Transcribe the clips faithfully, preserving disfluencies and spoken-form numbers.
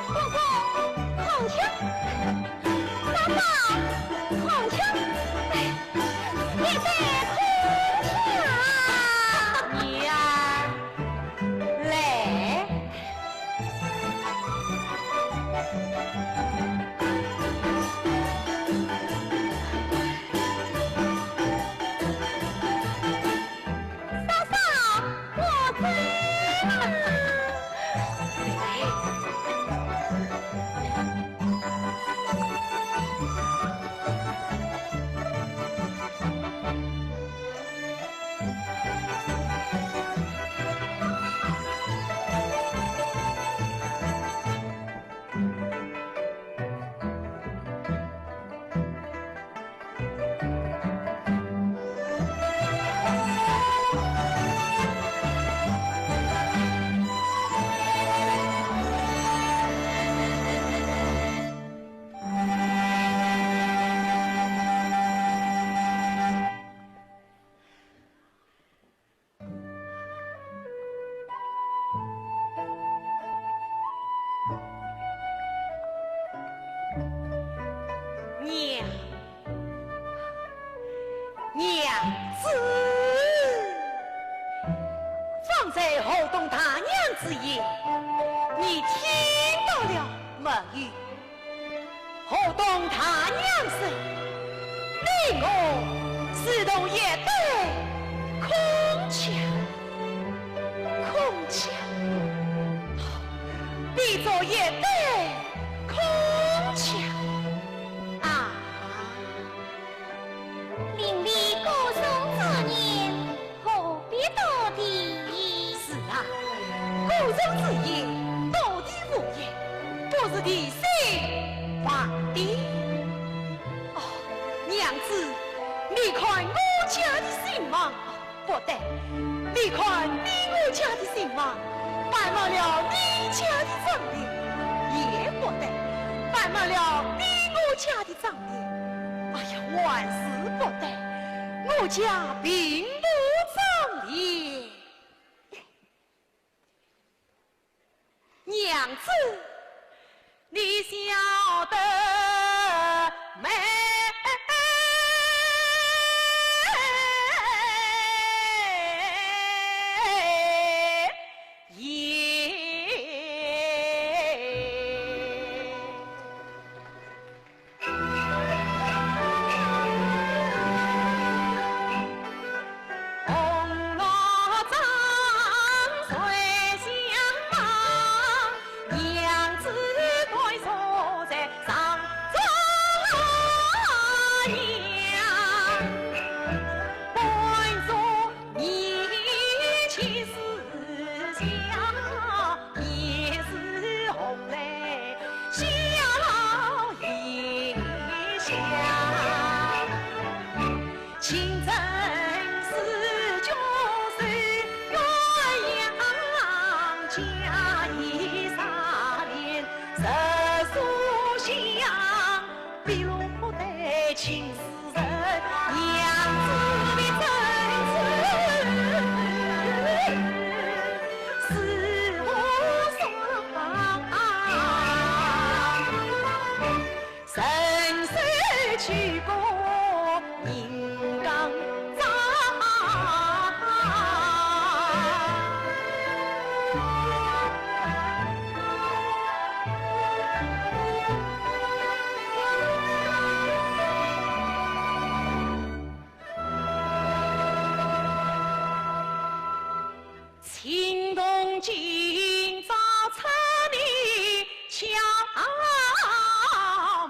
哥哥，空枪！爸爸，空枪！哎，一对空枪！女儿，来。 嫂嫂，我走了。娘，娘子，方才河东大娘之言，你听到了没有？ 河东大娘说，你我如同一对空枪，空枪，比作一对空枪啊！邻里歌颂之言， 何必多提？是啊，歌颂之言，多提无益，不如提醒还的。哦，娘子，你看我家的兴旺，不对，你看你我家的兴旺，伴满了你家的争斗，也不对，伴满了你我家的 争斗。哎呀，万事不得，我家并不争斗。娘子，你晓得没？情同今朝出你笑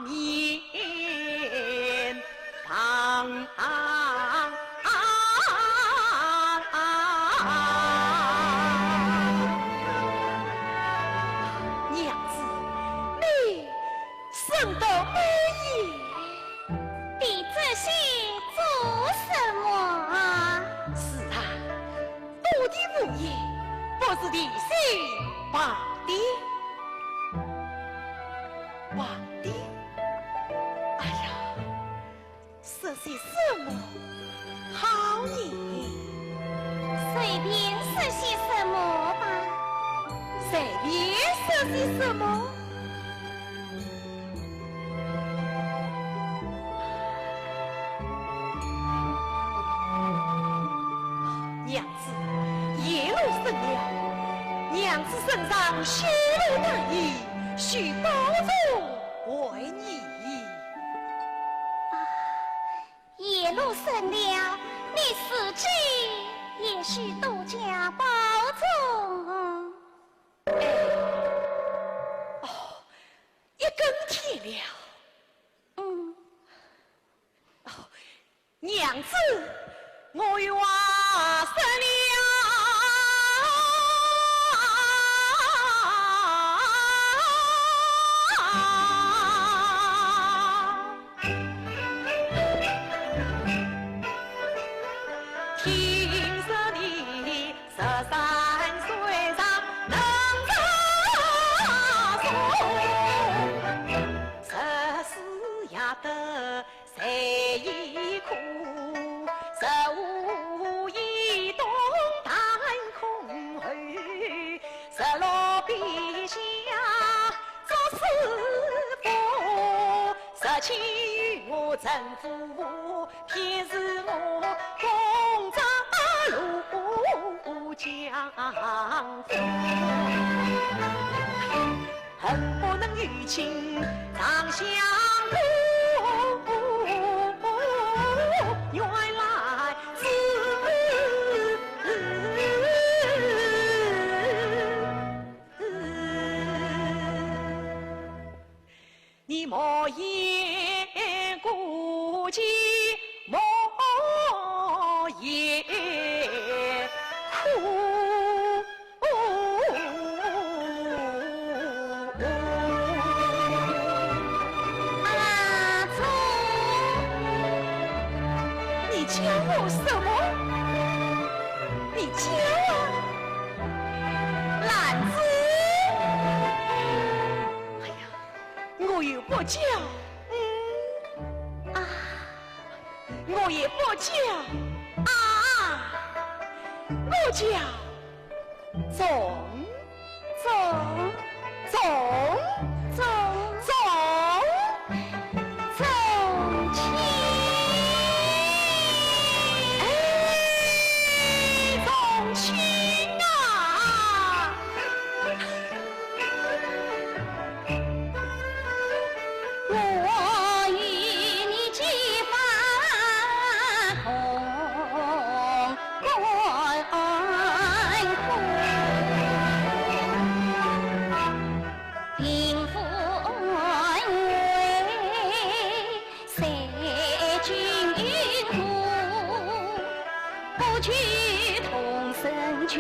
面旁。娘子，你 生得美也。提这些做什么啊？是啊，多的无益，不如提些白的。白的？哎呀， 说些什么好呢？随便说些什么吧。随便说些什么？娘子，夜路深了，娘子身上绣罗大衣，须保重为宜。 夜路深了，你自己也需多加保重。哎，哦，一更天了。嗯。哦，娘子，我有话说了。 听说你十三岁上能读书，十四夜得才艺课，十五夜东弹孔喉，十六遍下 作诗赋，十七与我成夫妇，便是我功成如江湖。恨不能与卿长相顾，原来是 你莫言顾忌，莫言苦。阿忠，你叫我什么？你叫我？ 兰子。哎呀，我又不叫，嗯，啊，我也不叫，啊，我叫钟，钟，钟，钟，钟。 钟情。哎，钟情啊！我与你结发同 甘苦，贫富安危谁经过？不求同生聚，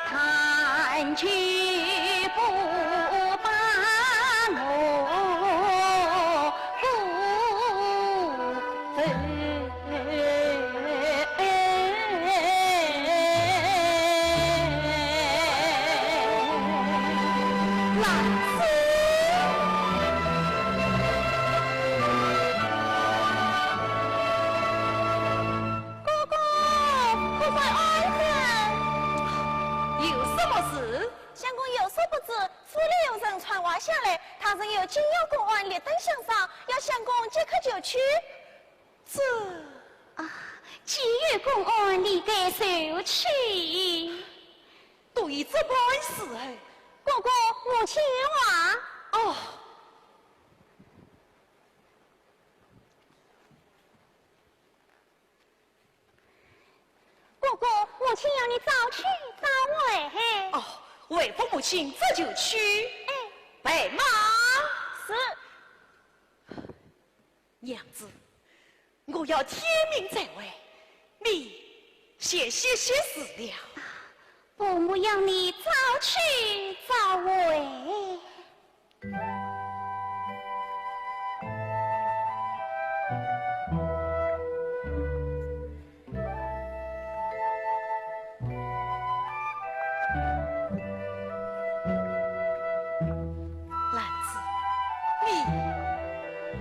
但求不把我辜负。兰子。 哥哥，可曾安分？有什么事？相公有所不知，府里有人传话下来，他人有紧要公案立等相商，要相公即刻就去。这……啊，既有公案，理该就去。都已这般时候。哥哥，母亲话。哦。叫你早去早回。哦，回复母亲，这就去。哎。备马。是。娘子，我要天明再回，你先歇歇事了。伯母要你早去早回。 兰子，你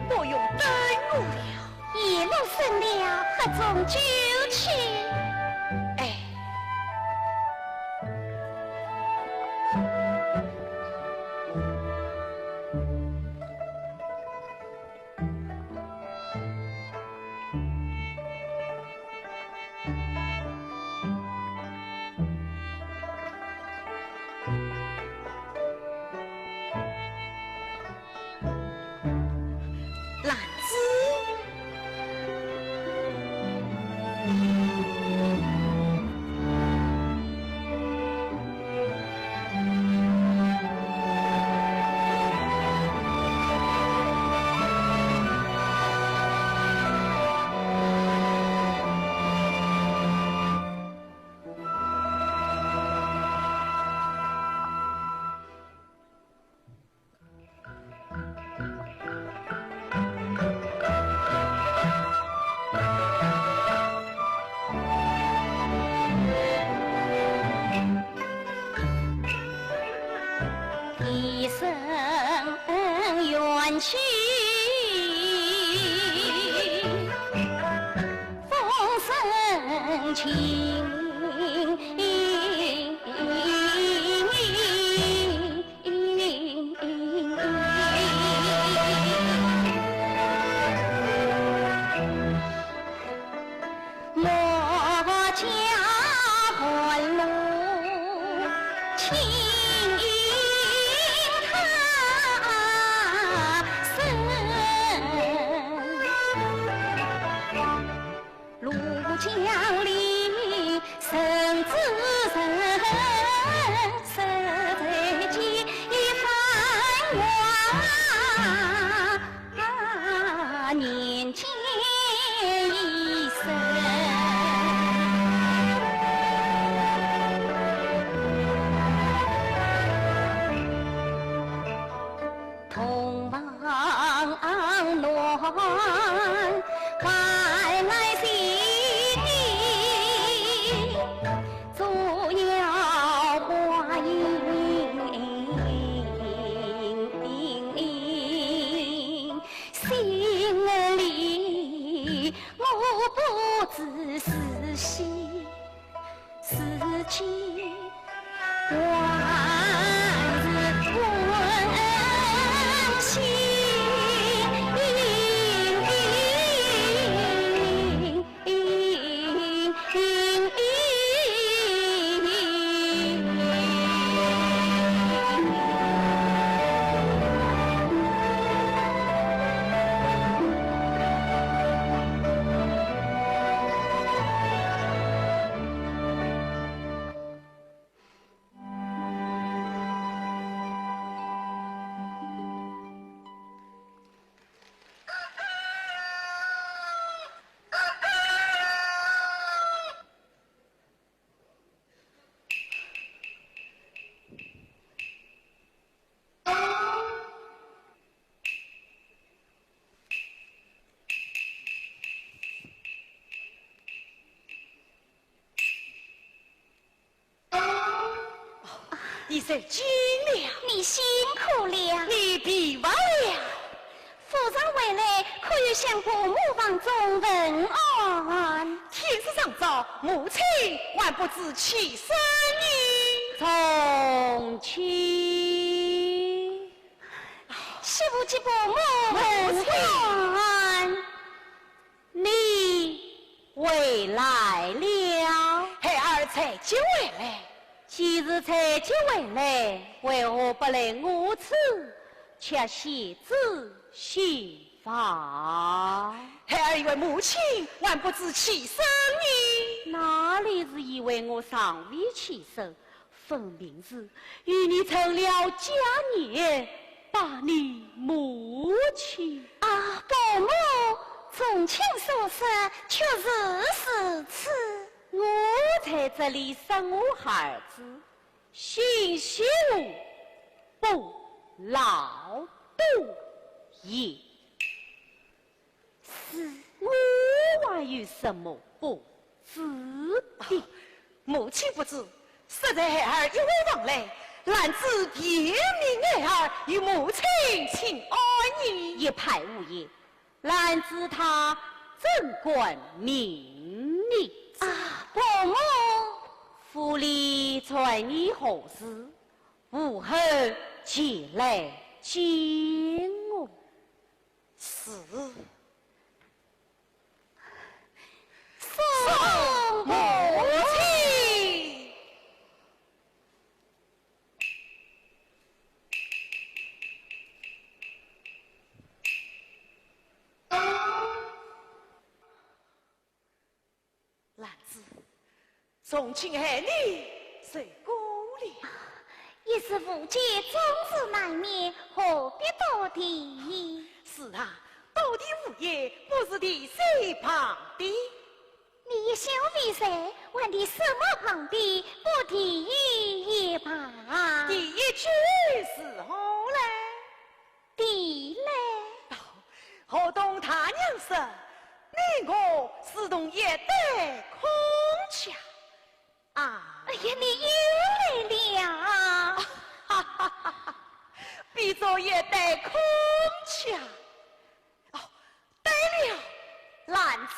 不用等我了。夜路深了，合中就去。哎。 兰子。 一生缘起，风生情。 你受惊了。你辛苦了。你疲乏了。夫人回来，可有向伯母房中问安？天色尚早，母亲还不知起身呢。从去。 媳妇给伯母问安。你回来了？孩儿才接回来。既是才接回来，为何不来我此，却写仔信？罢。孩儿以为母亲还不知起身呢。哪里是以为我尚未起身，分明是与你成了家业，罢你母亲。啊，伯母，从前所说确实如此。我在这里生我孩儿子， 姓休不老多言。是。我还有什么不知的？母亲不知，实在孩儿一味往来，兰子便命孩儿与母亲请安呢。一派胡言， 兰子她怎敢命你？啊，伯母。府里传你何事？午后前来见我。是。送母亲。 兰子，从今孩儿受过了。一时无解，总是难免，何必多提？是啊，多提无益，不如提些旁的。你一向未睡，还提什么旁的？不提也罢。第一句是何来？ 提来。哦，河东大娘说，你我是同一对孔雀啊。哎呀，你又来了。哈哈哈哈，比作一对孔雀。哦， 对了，兰子。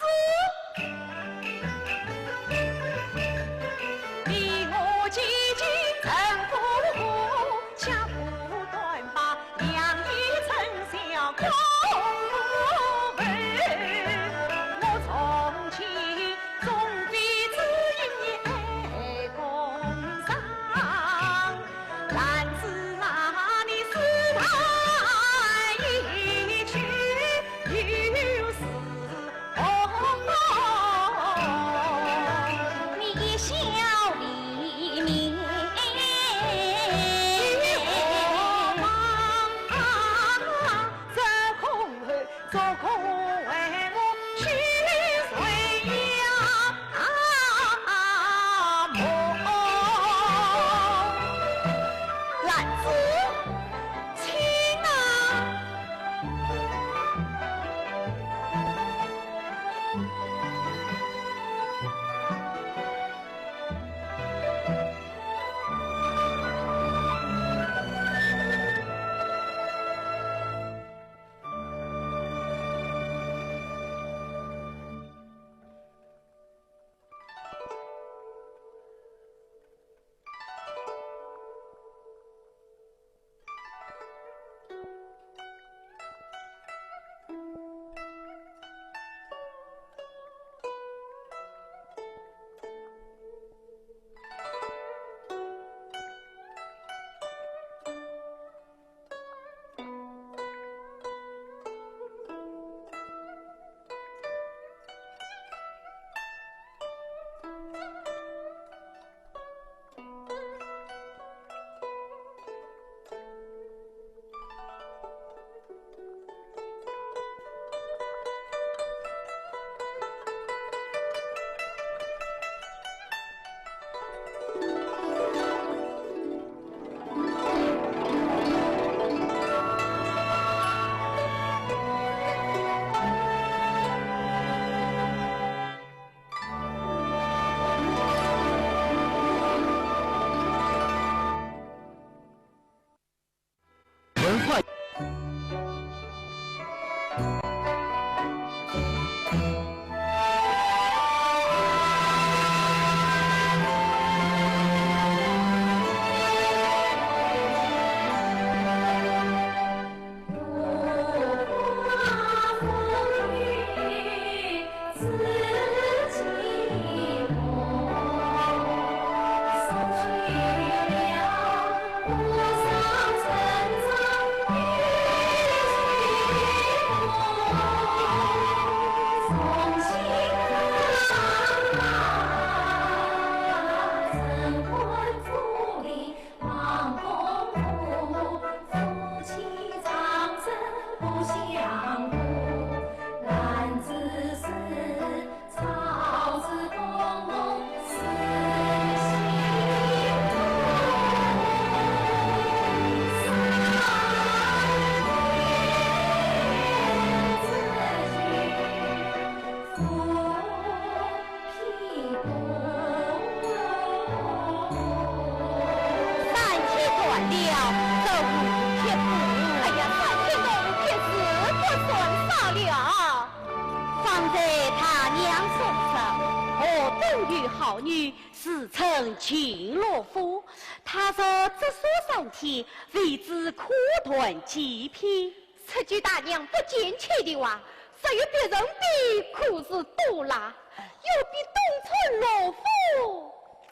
好女，自称秦罗敷，她入这座山体，未知可断几篇。 这句大娘不见气的话，若有别人比可是多啦，要比东村罗敷，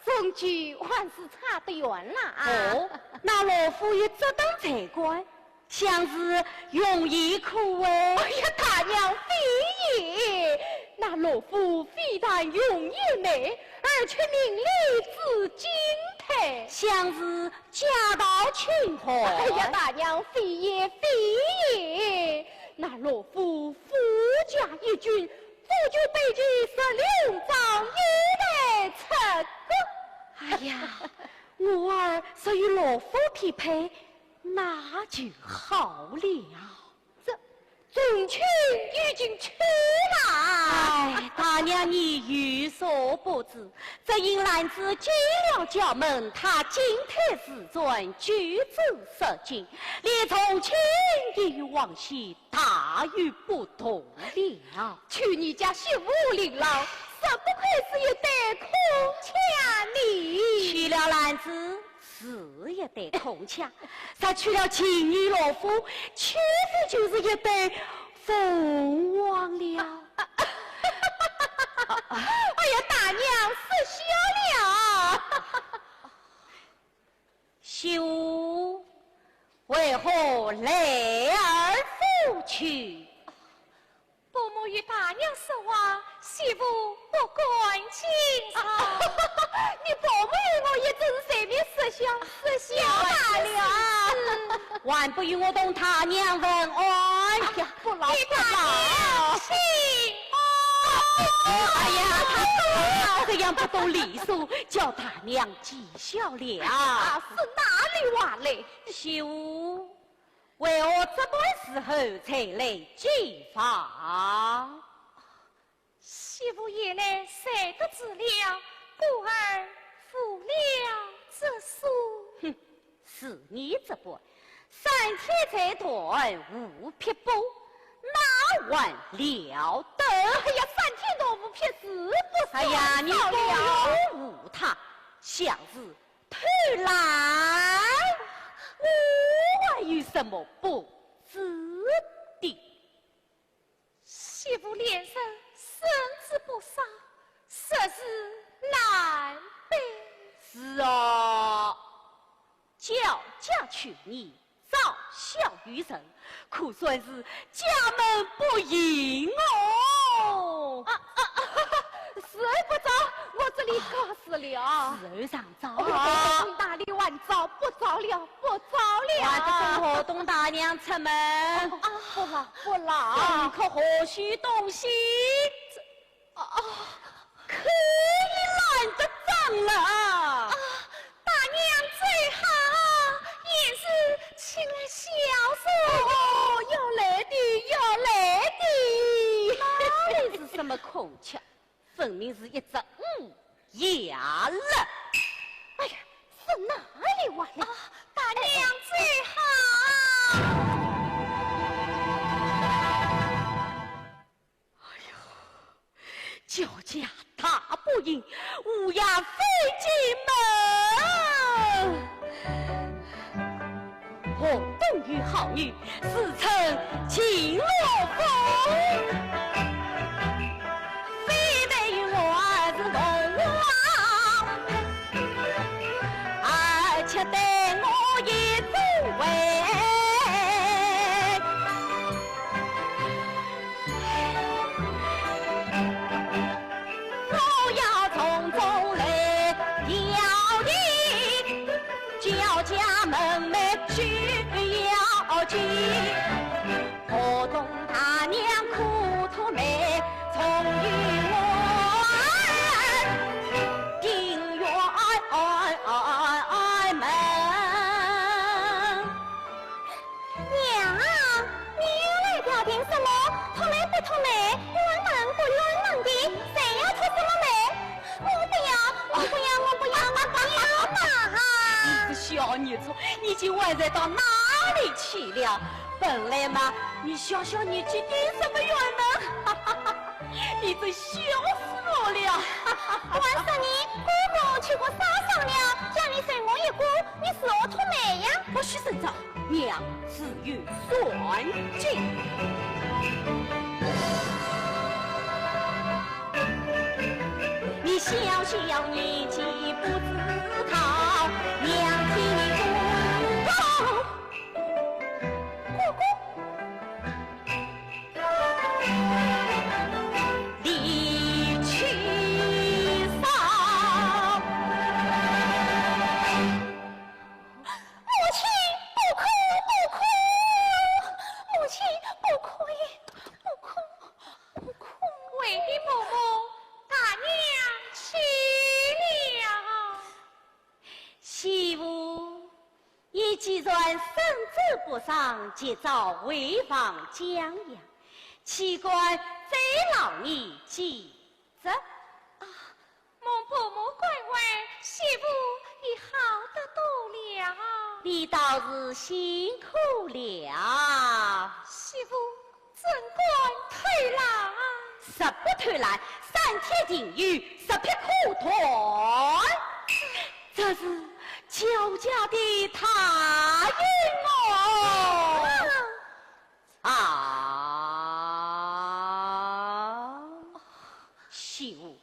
终究还是差得远啦啊。哦，那罗敷也值得才怪，想是容颜可畏。哎呀，大娘非也，那罗敷非但容颜美，而且名丽至今忒。想是 家道清寒。哎呀，大娘非也非也，那罗敷富家一郡，祖祖辈辈十六庄一代出个。哎呀，我儿若与罗敷匹配，那就好了。 这，众卿已经去了。哎，大娘你有所不知，只因兰子进了家门，她进退自然，举止率真，连从前也与往昔大有不同了。娶你家媳妇令郎，怎不愧是一对铿锵呢？娶了兰子， 是一对铿锵，若娶了秦女罗敷，岂非就是一对凤凰了？哎呀，大娘失笑了。媳妇，为何来而复去？ 伯母与大娘说话，媳妇不敢轻饶。你伯母与我也真是随便说笑，说笑罢了。还不与我同大娘问安？哎呀，不劳，与大娘请安。哎呀，她这样不懂礼数，叫大娘见笑了。啊，是哪里话嘞？媳妇， 为何这般时候才来见房？媳妇夜来睡得迟了，故而误了这书。哼，是你这般，三天才断无匹布，哪还了得？哎呀，三天断无匹是不算少了。哎呀，你不用误他，想是 偷懒，我还有什么不知的？媳妇恋人，身子不少，实是难为。是啊，叫家娶你， 早孝于人，可算是家门不幸哦。啊，啊，啊，时候不早，我这里告辞了。时候尚早。哦，哪里还早？不早了，不早了。还不等我同大娘出门。啊，不劳，不劳。功课何须动心？这， 哦，可以懒得张了。啊，大娘最好，也是请来孝顺。哦，要来的，要来的。哪里是什么孔雀，分明是一只乌鸦了。哎呀，是哪里话呢？啊，大娘最好。 哎呦，焦家大不幸，乌鸦飞进门。河东有好女，自称秦罗敷。非但与我是同房，而且待我也尊贵。 我要从中来调停，焦家门楣需要紧，河东大娘苦吐泪，终与我庭院门。 娘啊，你又来调停什么？吐泪不吐泪，冤枉不冤枉的，谁要出什么泪？我不要，我不要，我不要，我不要嘛哈！你这小孽种，你竟坏坏到哪里去了？本来嘛，你小小年纪顶什么冤枉？你真笑死我了。我说你，哥哥去过沙场了，叫你随我一过，你是何苦没呀？不许声张，娘自有算计。你小小年纪不知道，娘替你不高。哥哥。 母亲，不哭，不哭，母亲，不哭，不哭，不哭。为的婆婆，大娘去了。媳妇， 你既然身子不爽，及早回房静养，岂敢再劳你几日？啊，蒙婆婆关怀，媳妇已好得多了。你倒是辛苦了。媳妇，怎敢偷懒？若不偷懒，三天定有，十匹苦团。这是焦家的大运哦。啊，媳妇，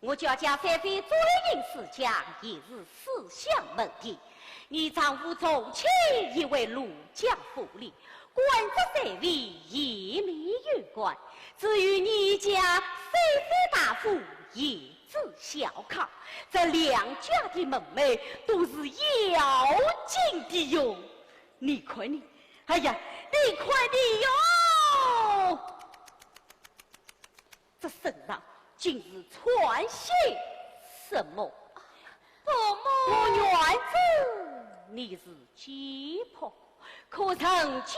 我焦家虽非专营私家，也是私相门第。你丈夫从前也为路江府里，官职虽微，也没有官。至于你家虽非大户，也只小康。这两家的门楣都是要紧的哟。你看你，哎呀，你看你哟！这身上竟是穿些什么？婆婆。我原知你是 贱婆，可人家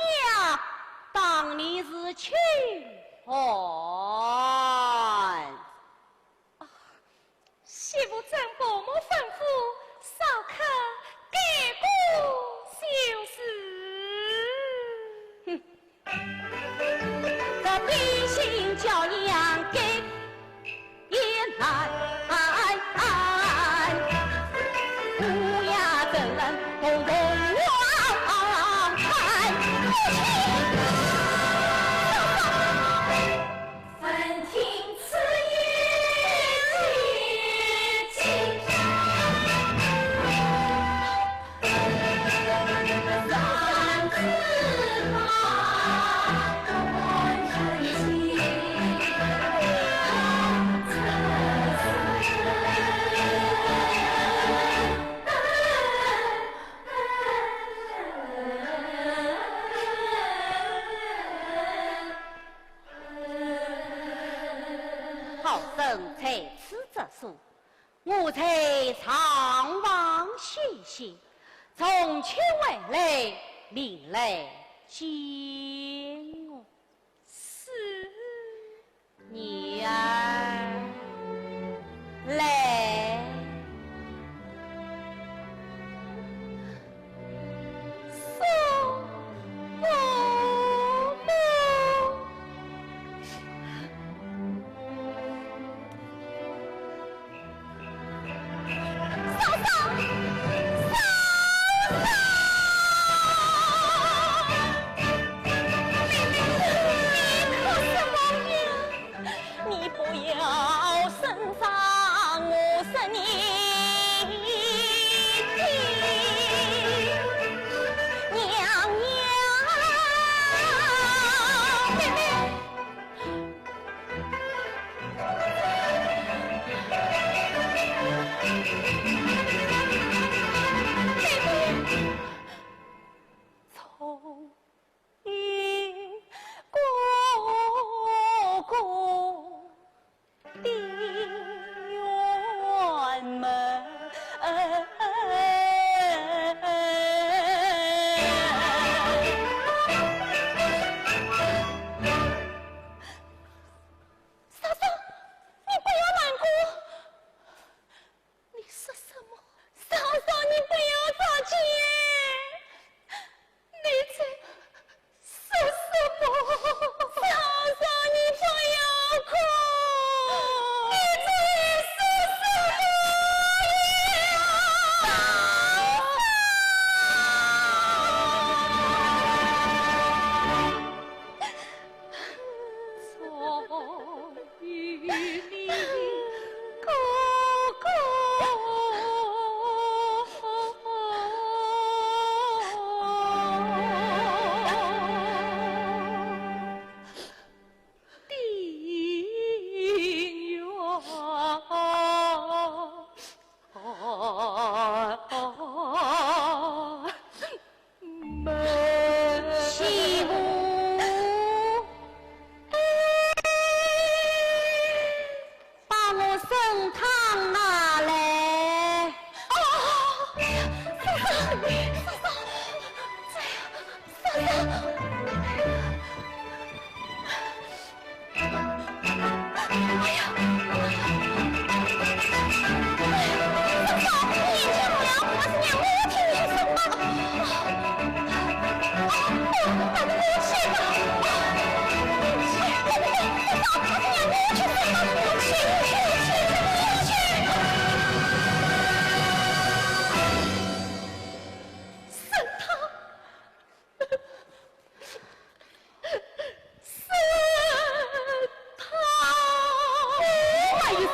当你是清寒。啊，媳妇遵婆母吩咐，少看改过就是。哼，这背心叫娘改 也难。乌鸦怎能共凤凰看？不听。闻听此言，好生在此作数， 我在上房歇息，从秋回来，命来见我。是。女儿，来。 送我们。嫂嫂，嫂嫂。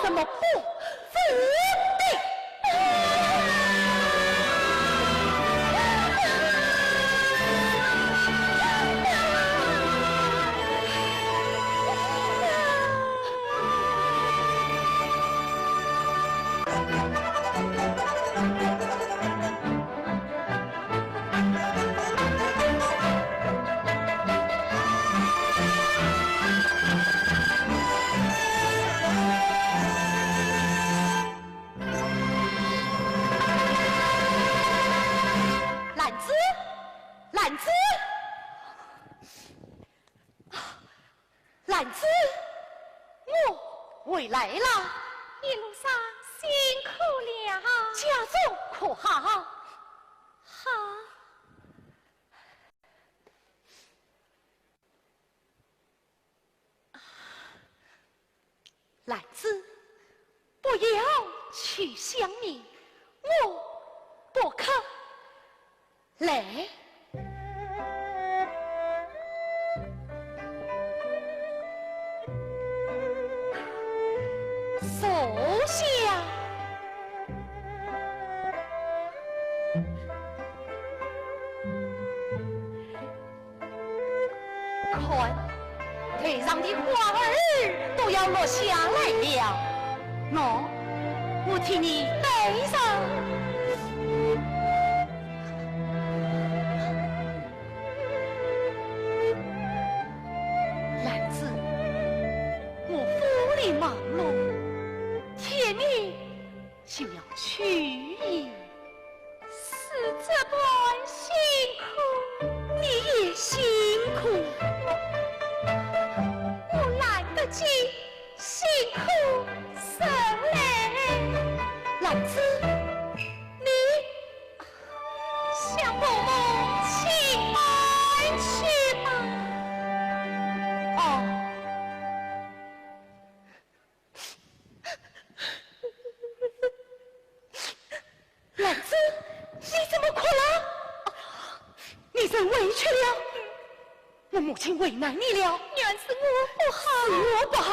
怎么不服的？兰子，兰子，兰子，我回来了。一路上辛苦了。家中可好？好。 兰子，不要去想你，我不肯。来，坐下。 看，头上的花儿都要落下来了。喏，我替你戴上。兰子，我府里忙碌，天明就要去矣。 是这般辛苦。你也辛苦。我，我来得及辛苦什么嘞？兰子，你向伯母请安去吧。哦。 兰子，你怎么哭了？你受委屈了？我母亲为难你了？原是我不好。是我不好。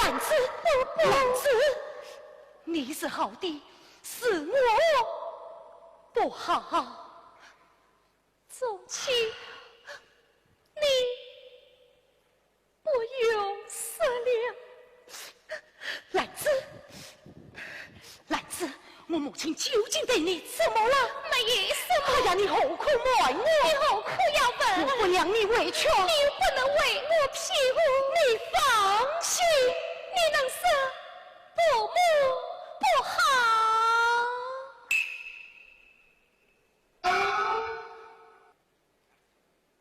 兰子，兰子，你是好的，是我不好。宗亲，你 不用说了。兰子，兰子，我母亲究竟对你怎么了？没有什么。哎呀，你何苦瞒我？你何苦要问？我不让你委屈。你又不能为我辩护。你放心。你能说伯母不好？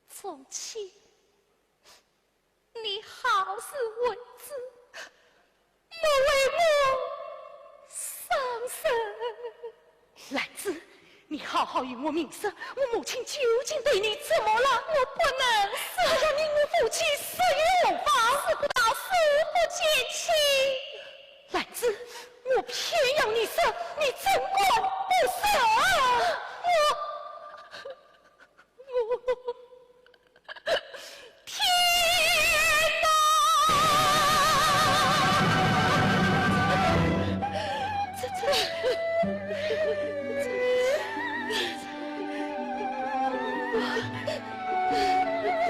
宗亲，你好自为之，莫为我伤神。兰子，你好好与我明说，我母亲究竟对你怎么了？我不能说。哎呀，你我夫妻死于何方？死不到，死不见亲。兰子，我偏要你说，你怎敢不说？我 天哪！这，这，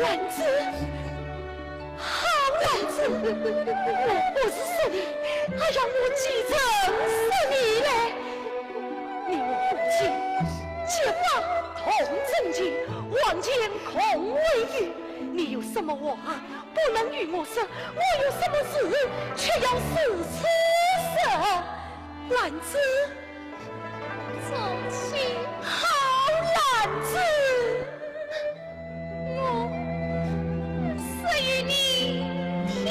兰子，好兰子，我不是说你，哎呀，我几曾说你嘞？你我夫妻，结发同枕巾，黄金共围腰， 你有什么话不能与我说？我有什么事却要如此说？兰子，宗亲，好兰子，我说与你听。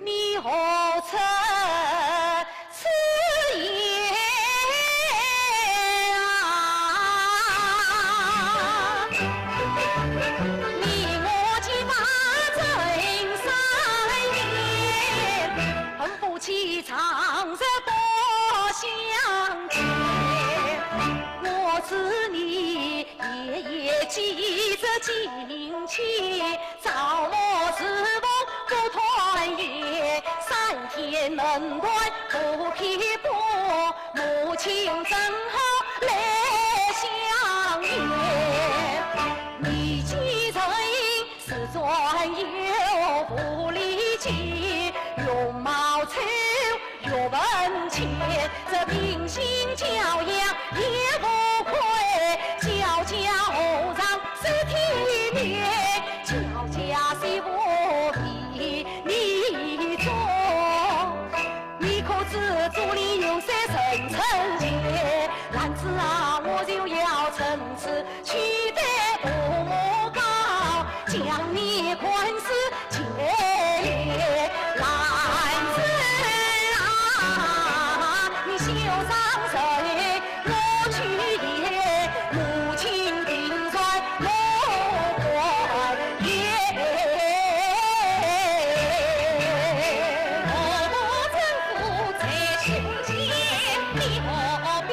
你何出此言啊？你我结发成三年，恨不起长日不相见。我知你夜夜寄着金钱， 朝暮侍奉不团圆，三天能断不偏不，母亲正好来相见。你既然是专有无理解，容貌丑 又文钱，这品行教养也不亏，教家何尝是体面，教家岂不比你重？你可知祖里有三生成节，男子啊，我就要趁此 取得多么高，将你官司解了。男子啊，你休伤神，我去也，母亲定然我还也。我政府在胸前，你何必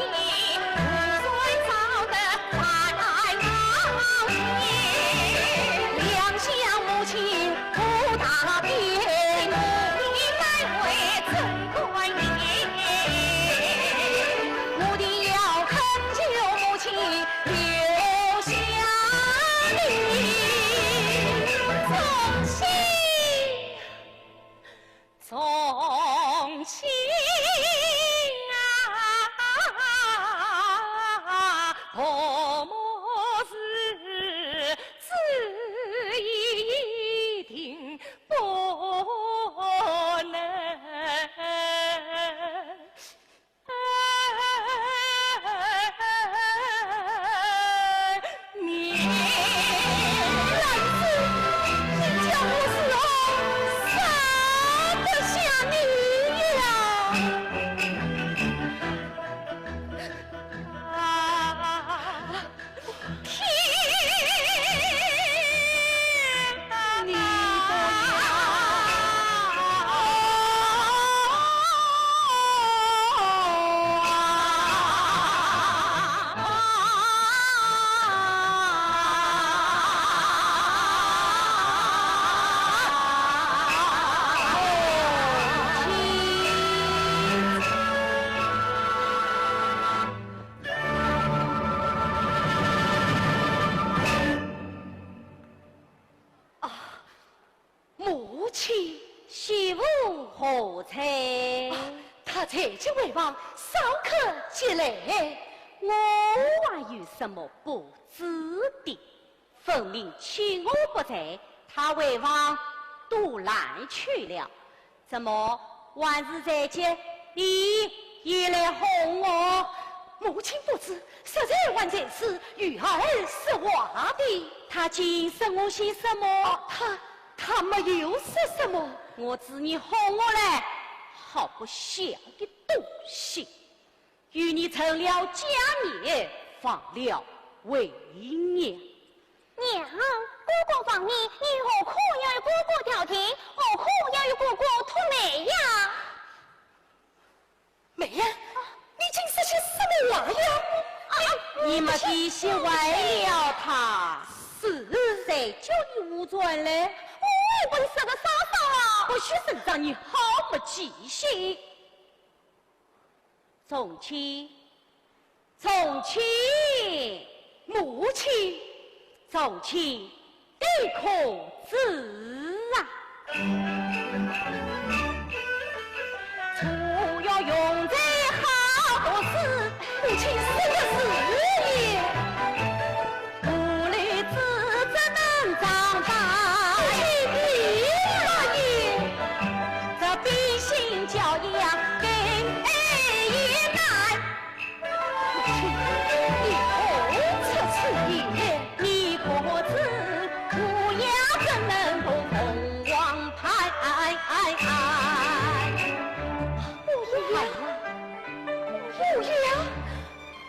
何在？啊，他在即回房，稍客即来。我还有什么不知的？分明趁我不在，他回房独来去了。怎么晚时才见，你也来哄我？母亲不知，实在还在此与儿说话的。他竟说我些什么？啊，他，他没有说什么。我知你哄我来，好不孝的东西！与你成了家孽，忘了为娘。娘，哥哥忘恩，你何苦要与哥哥调停？何苦要与哥哥拖媒呀？媒呀，你竟说些什么话呀？啊，你没底线坏了他。是。谁叫你胡传来？我又不是个杀手啊！不许声张，你好没记性。从前，从前，母亲，从前，你可知啊？ 母亲说的是也。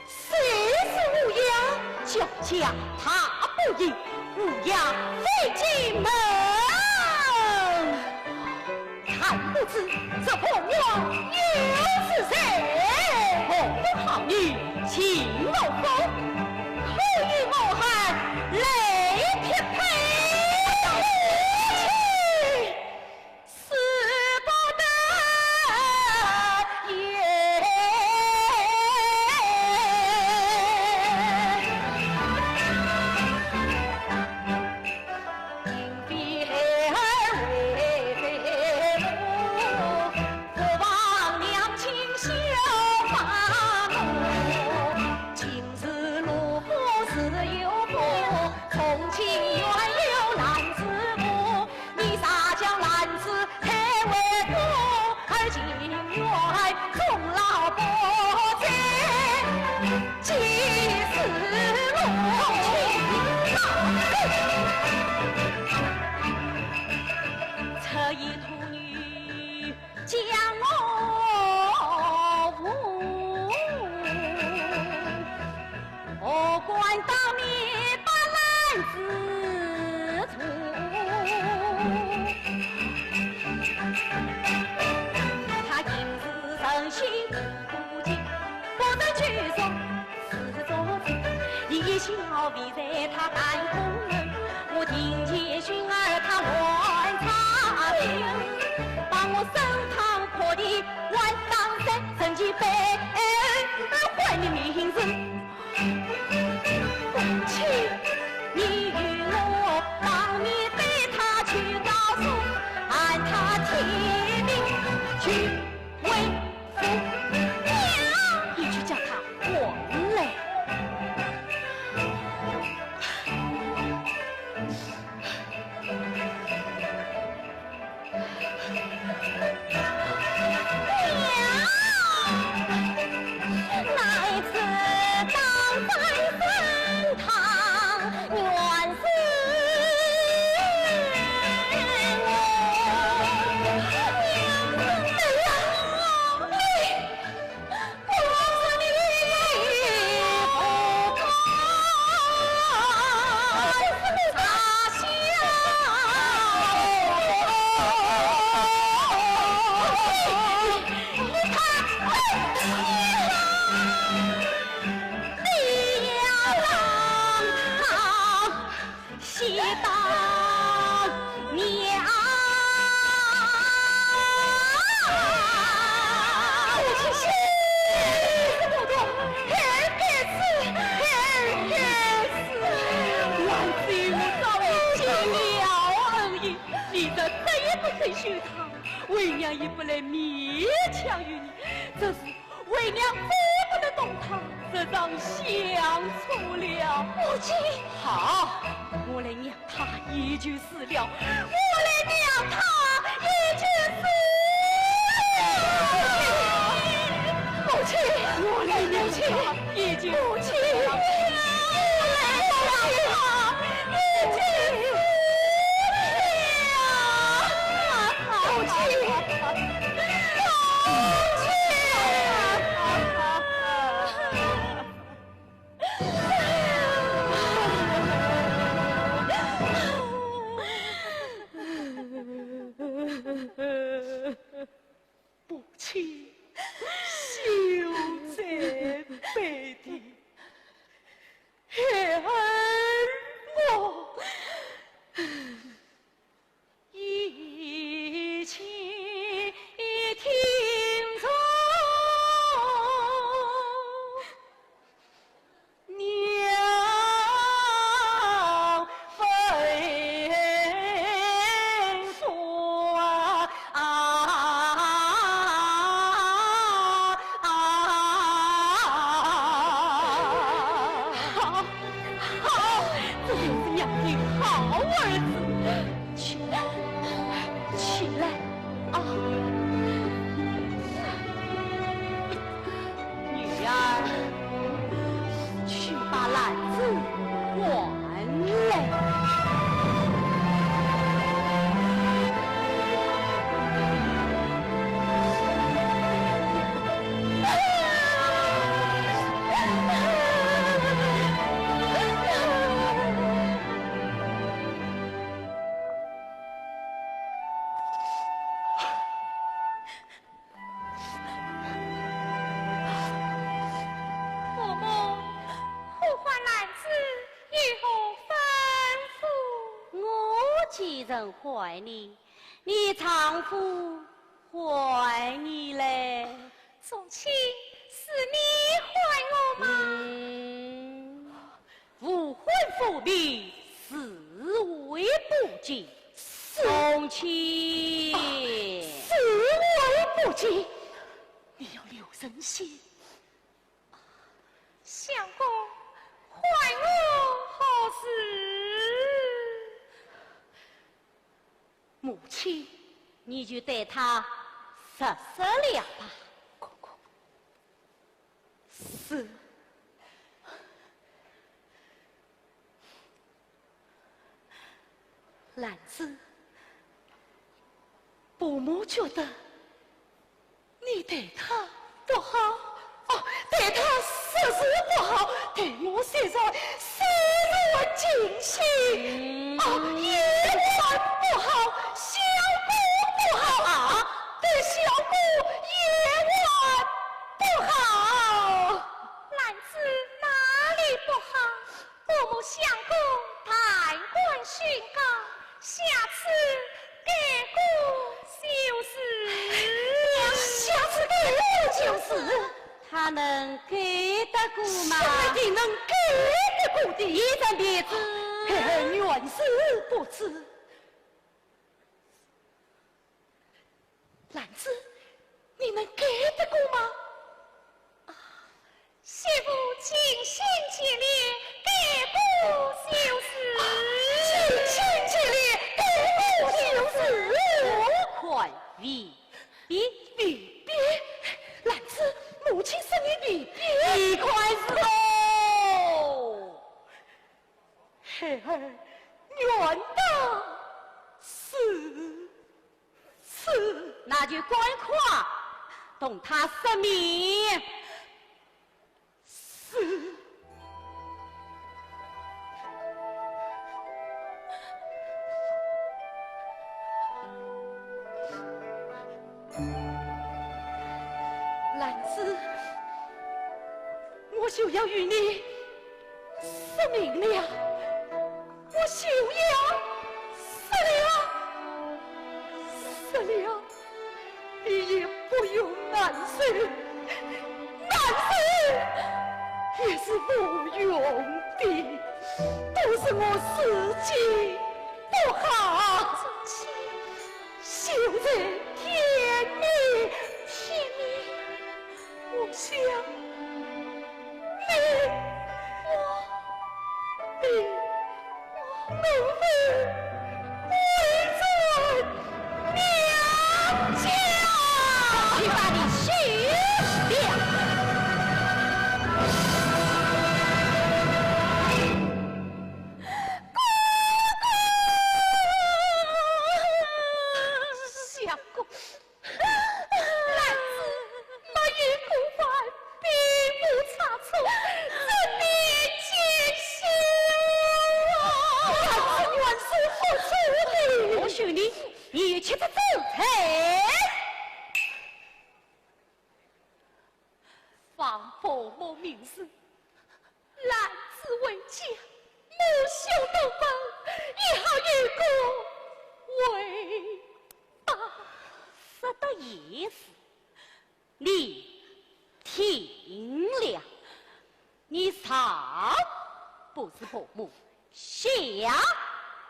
谁是乌鸦？叫，叫他不应，乌鸦飞进门。但不知这凤凰又是谁？我等好女情我否，可与我儿来匹配。 使不得也。你去叫他滚来。 哎呀，不能勉强于你，只是为娘再不能同他日常相处了。母亲。好，我来让他也就死了，我来让他也就死了。母亲，我来让他也就死了。母亲，我来让他也就死了。母亲。 母亲，母亲！母亲，秀才辈的，孩儿我 一起听从娘吩咐啊。 好，好，这就是娘的好儿子。起来，起来啊！女儿，去把篮子还来。 伯母，呼唤篮子有何吩咐？我既然唤你，你丈夫唤你嘞？宗亲，是你唤我吗？嗯，无婚夫妇，自会不见。是。宗亲。啊，自会不见。 你要留神些。相公，唤我何事？母亲，你就对他说说了吧。公公。是。 兰子，伯母觉得你对她不好。哦，对她实是不好，对我虽然视若近亲。嗯。哦，也还不好，相公不好啊，对相公也还不好。兰子哪里不好？ 伯母相公，但管宣告，下次改过就是。下次改过就是？他能改得过吗？怎么定能改得过的？一张面子。孩儿原是不知。 兰子，你能改得过吗？啊，媳妇尽心尽力，改过就是。啊，尽心尽力，改过就是。快未必。未必？兰子，母亲说你未必。你看是哦。 孩儿原当如此。那就赶快同他说明。是。 兰子，我就要与你说明了，我就要说了，说了，你也不用难受，难受也是无用的，都是我自己不好。秀才天把你休掉。相公，兰子没有过犯，并无差错，怎免见笑啊？兰子原是无辜的。我许你，你有七次之罪。 奉伯母命令，兰子回家，母兄登门，也好有个回报。说得也是，你听了，你上不是伯母， 下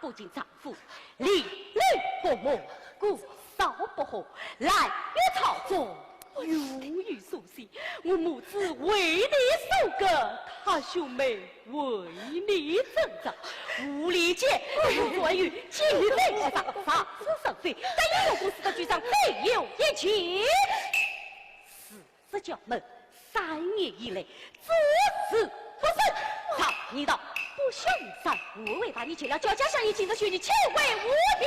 不敬丈夫，离了伯母，姑嫂不和，烂于朝中，永远苏醒。我母子为你守寡，他兄妹为你挣扎，无理解，无转于今日在世上，上是上罪，但有公司的局长，罪有应尽。是 这家门三年以来，只是不生。常言道，不孝有三，我为大义，见了焦家相爷，今日许你千回无礼。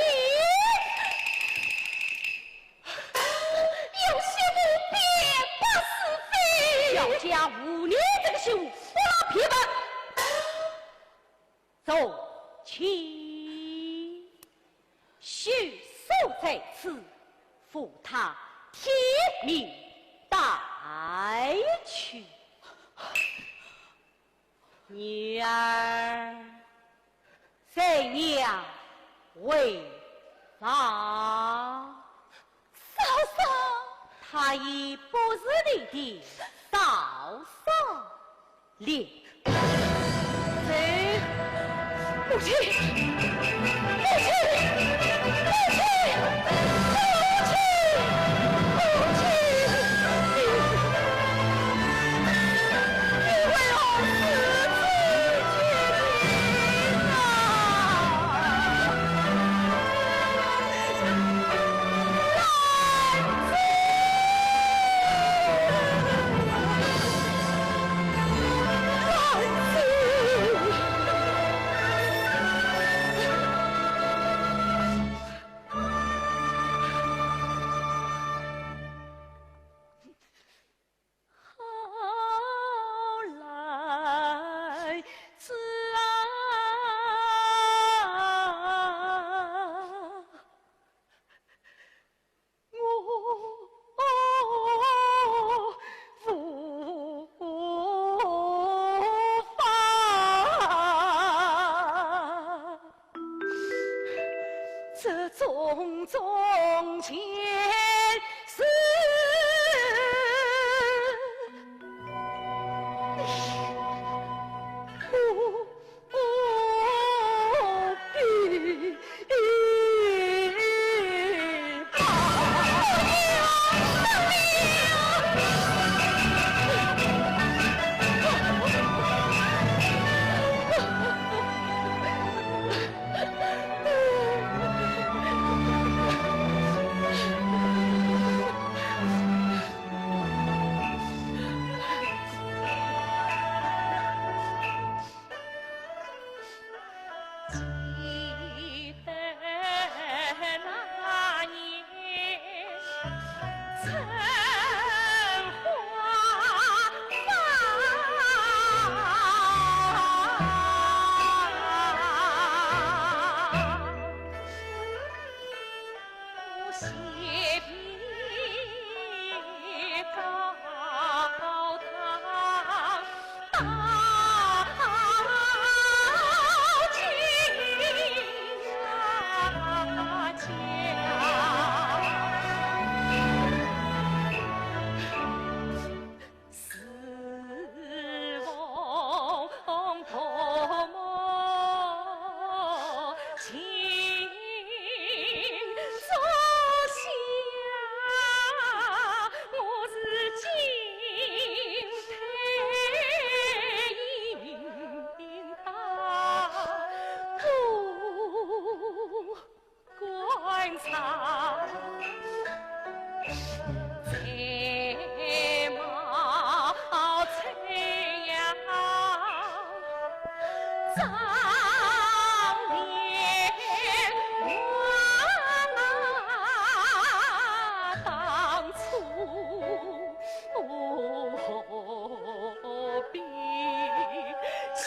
有些不便不是非。焦家无你这个媳妇，不劳皮板。 从今，休所在此，扶她天命带去。女儿，在娘回房。 嫂嫂。她已不是你的嫂嫂了。走。母亲，母亲，母亲，母亲，母亲，你，你为何如此绝情啊？ 兰子，兰子。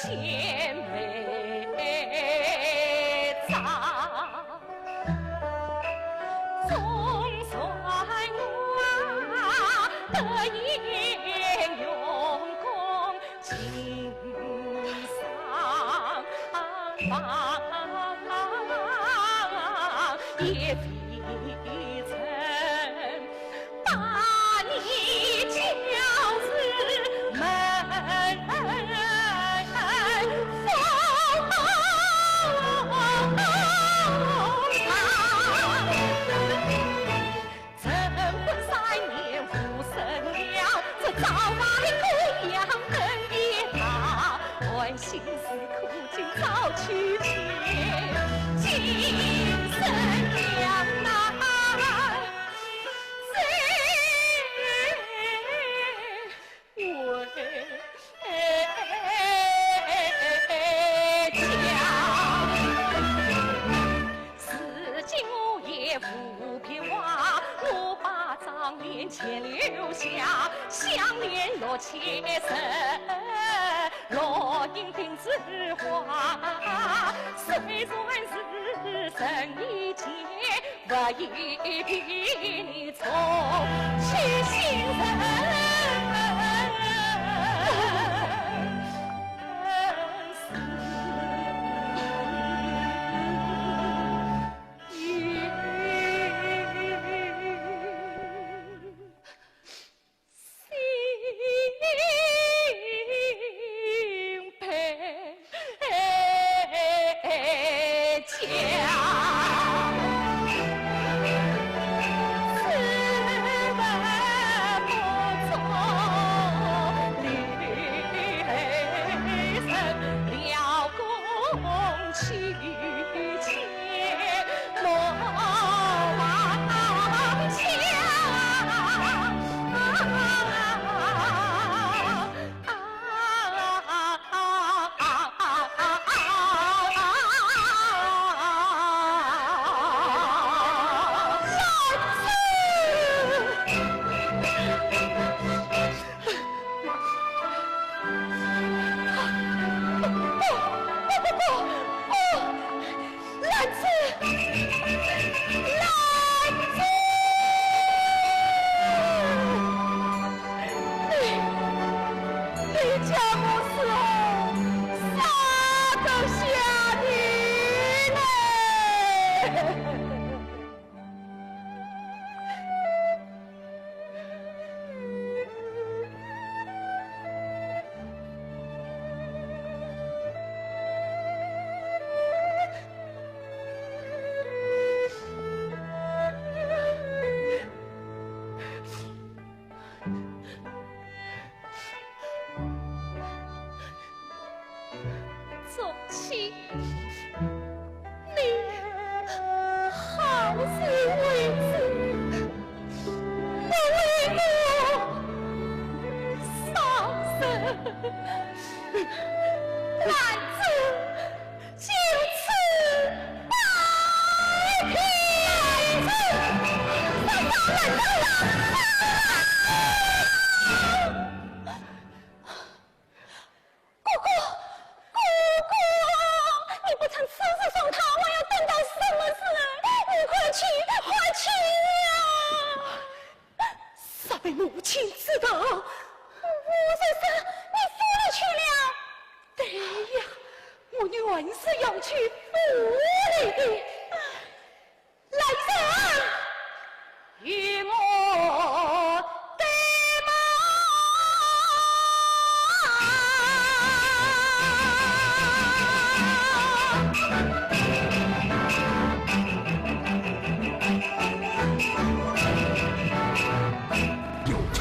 千杯茶，总算我得以用功经商，也未曾 把你叫入门房。成婚三年无生了，这造化的供养等也大，万幸事苦尽早取去，今生两难。 谁为家？如今我也无别话，我把妆奁钱留下，项链罗戒石，罗缨定制花，虽然是人一件， 不宜比你重去信人。兰子，兰子，你，你将我伺候啥个下地呢？ 做妻，你好自为之，不为我伤神。兰子，就此拜别。哥哥，哥哥，你不趁此时送他，还要等到什么时候？你快去，快去呀！若被母亲知道，我就说你负了去了。对呀，我原是要去负你的。 来人，与我对马。有仇。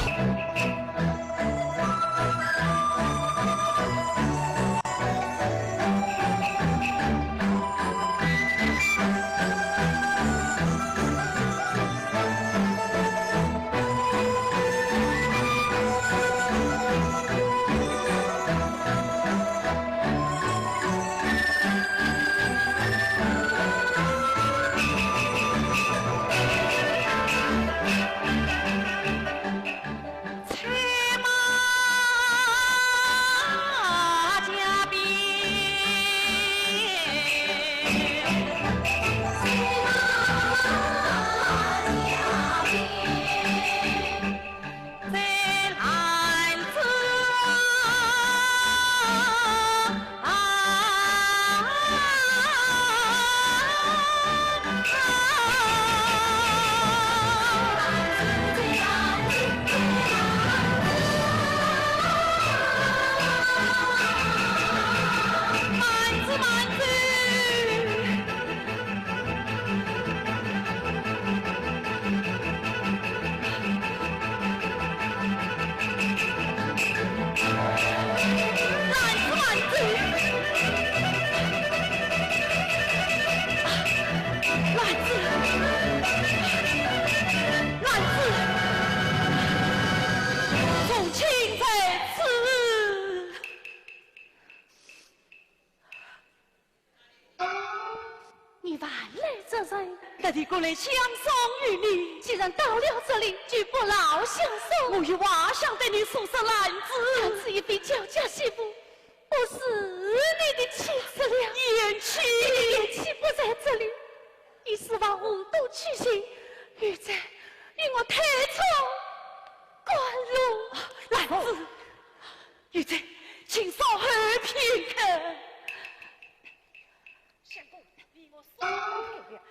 特地赶来相送于你。既然到了这里，就不劳相送。我有话想对你说说，兰子。兰子一边叫家媳妇，不是你的妻子了。贤妻。贤妻不在这里，你是否都去行？玉簪，与我退出官路。兰子。玉簪，请稍候片刻。相公，你我说不了。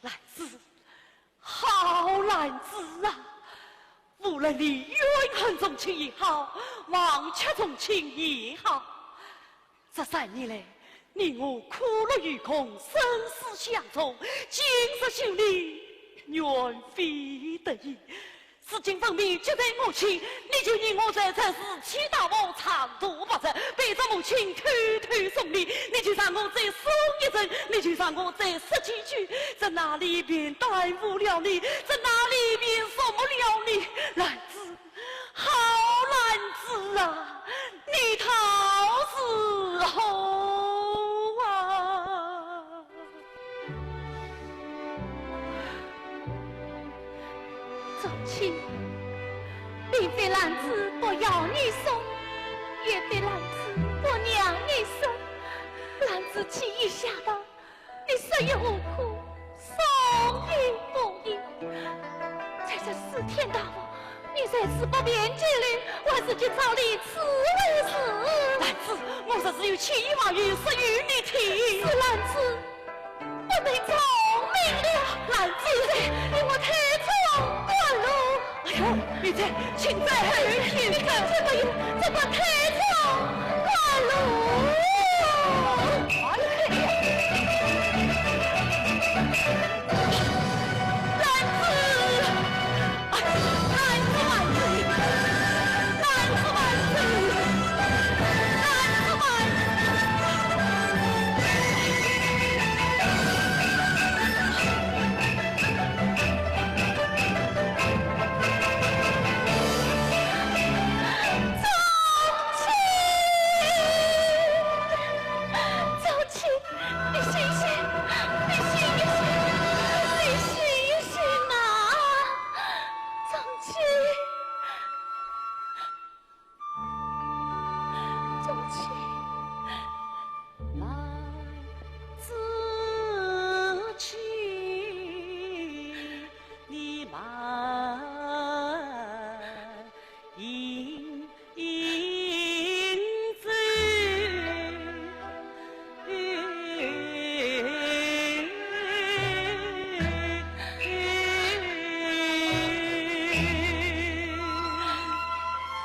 兰子，好兰子啊！无论你怨恨重亲也好，忘却重亲也好，这三年来，你我苦乐与共，生死相从，今日休离，愿非得已。 事情分明，既在我心，你就念我在，这事体大祸，长途跋涉，背着母亲偷偷送你，你就让我再送一程，你就让我再说几句，这哪里便耽误了你，这哪里便辱没了你？兰子，好兰子啊，你道是何啊？ 重亲，并非兰子不要你送，也非兰子不让你送。兰子既已下道，你说也无苦，送也无益。在这四天大风，你在此不便久留，我自己照理自为是。兰子，我若是有千言万语说与你听。是兰子 不能聪明了。兰子，与我退出官路。哎呦，玉簪，请再后片刻。这个，这个退出官路。哎呀，兰子。 你醒醒，你醒一醒，你醒一醒啊！宗亲，宗亲。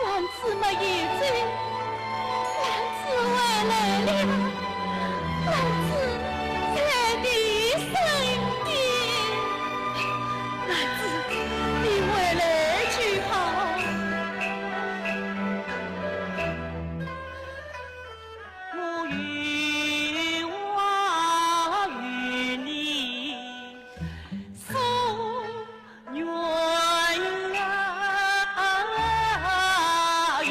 兰子没有走，兰子回来了，兰子在你身边。兰子，你回来就好。我有话与你 说，愿啊，与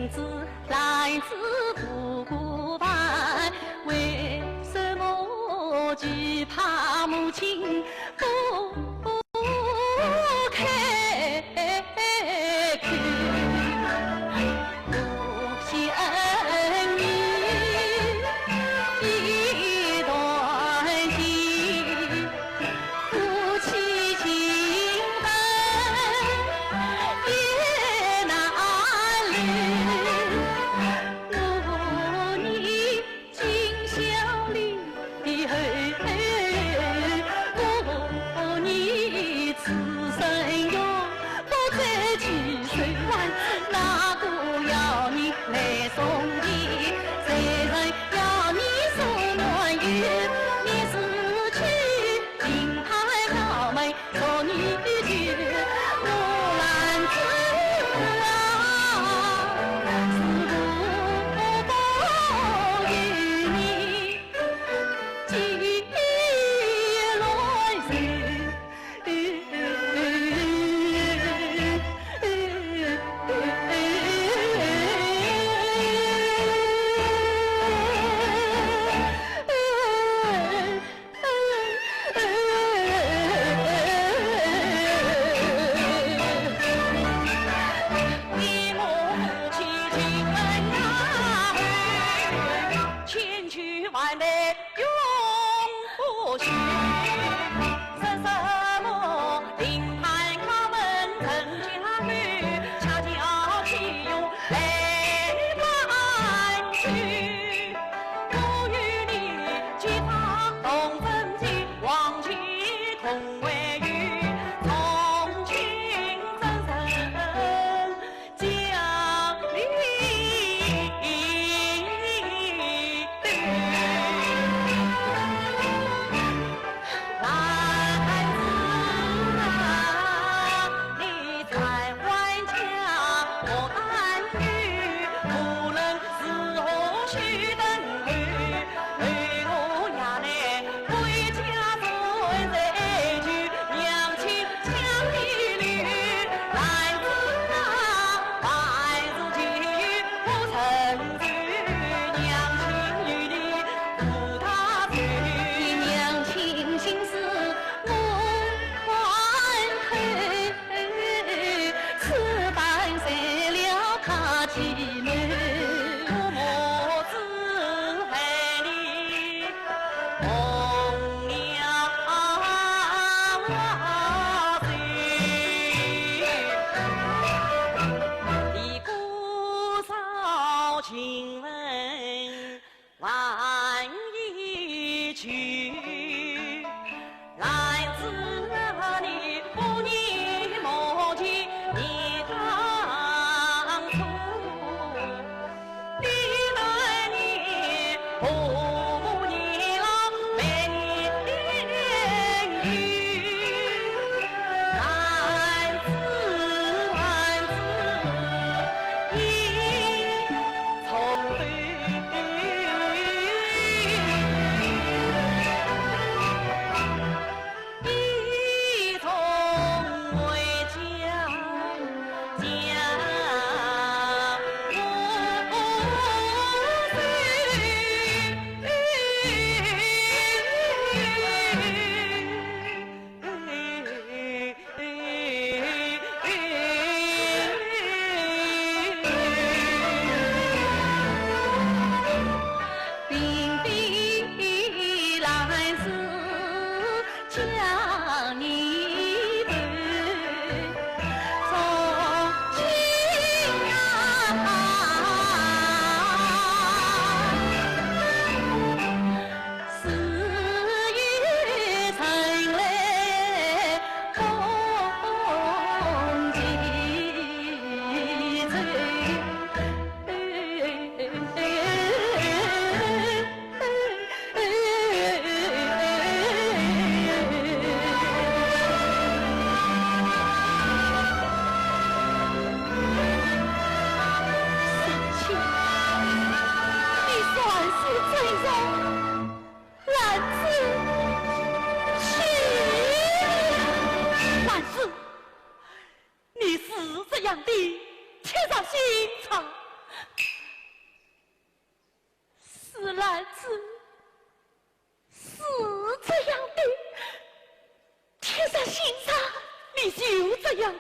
子篮子不顾饭，为什么只怕母亲不开口？我想你一段情， 夫妻情分也难留。我念今宵里的后，我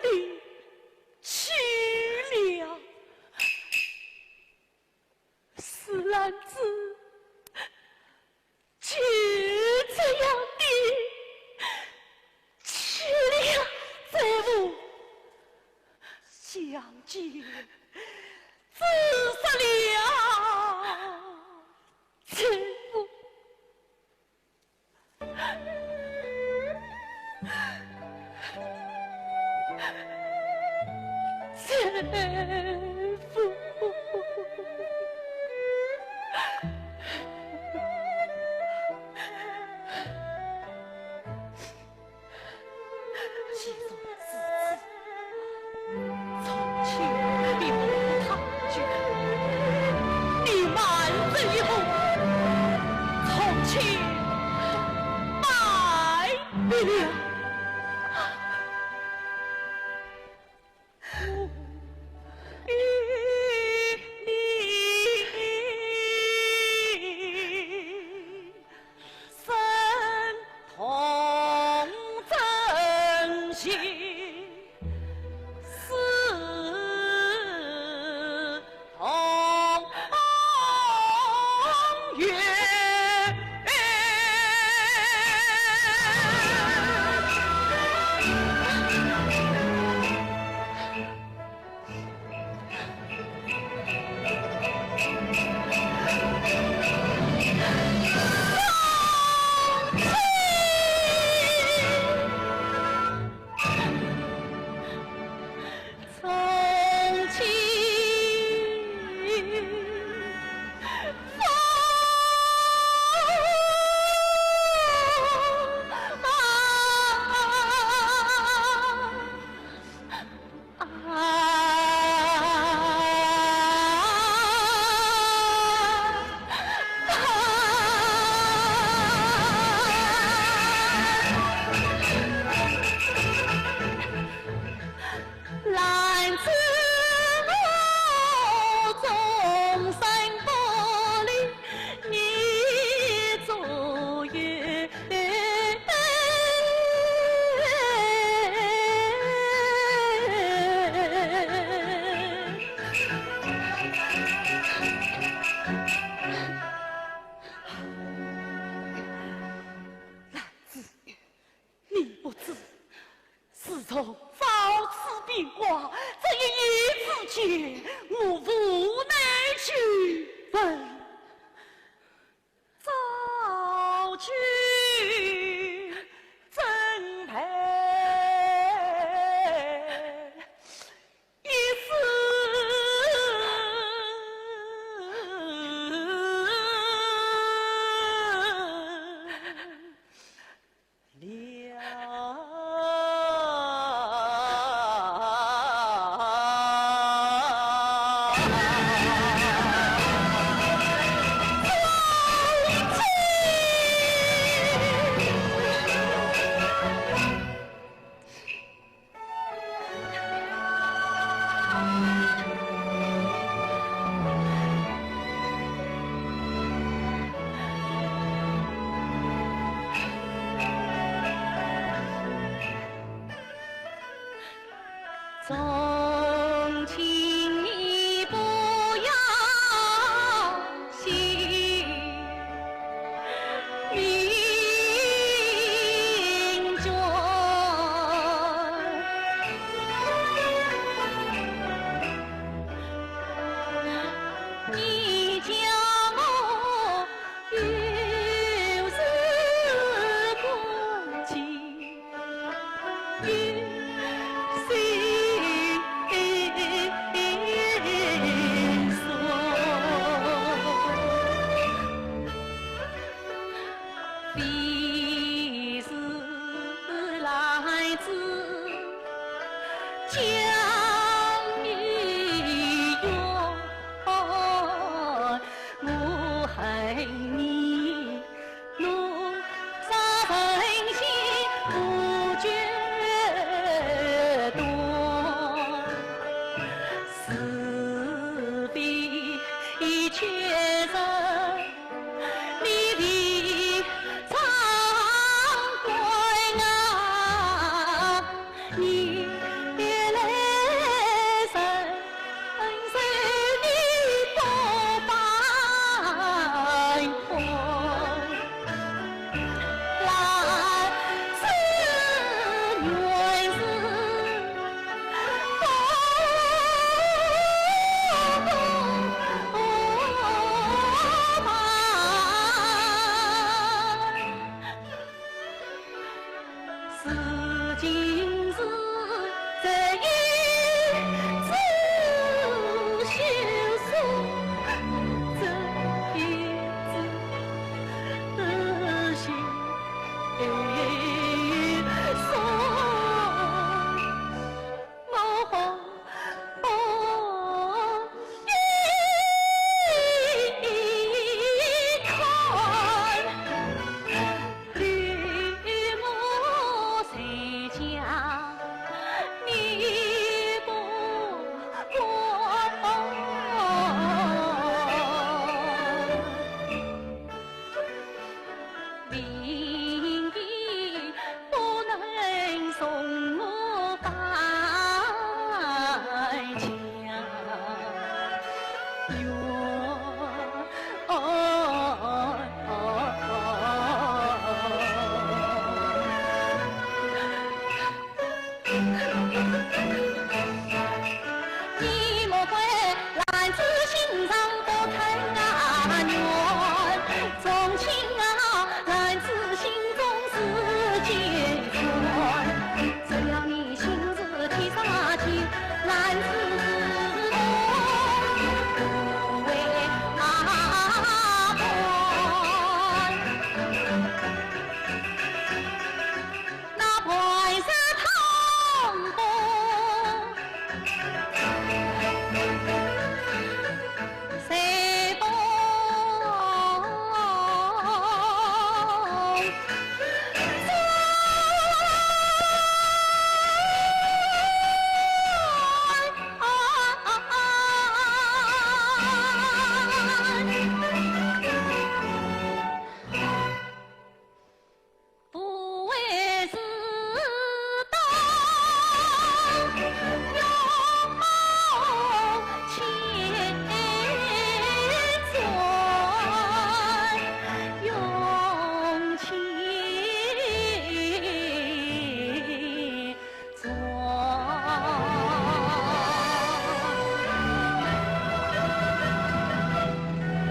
的去了。是兰子，就这样的去了，这不，想起自杀了，这不。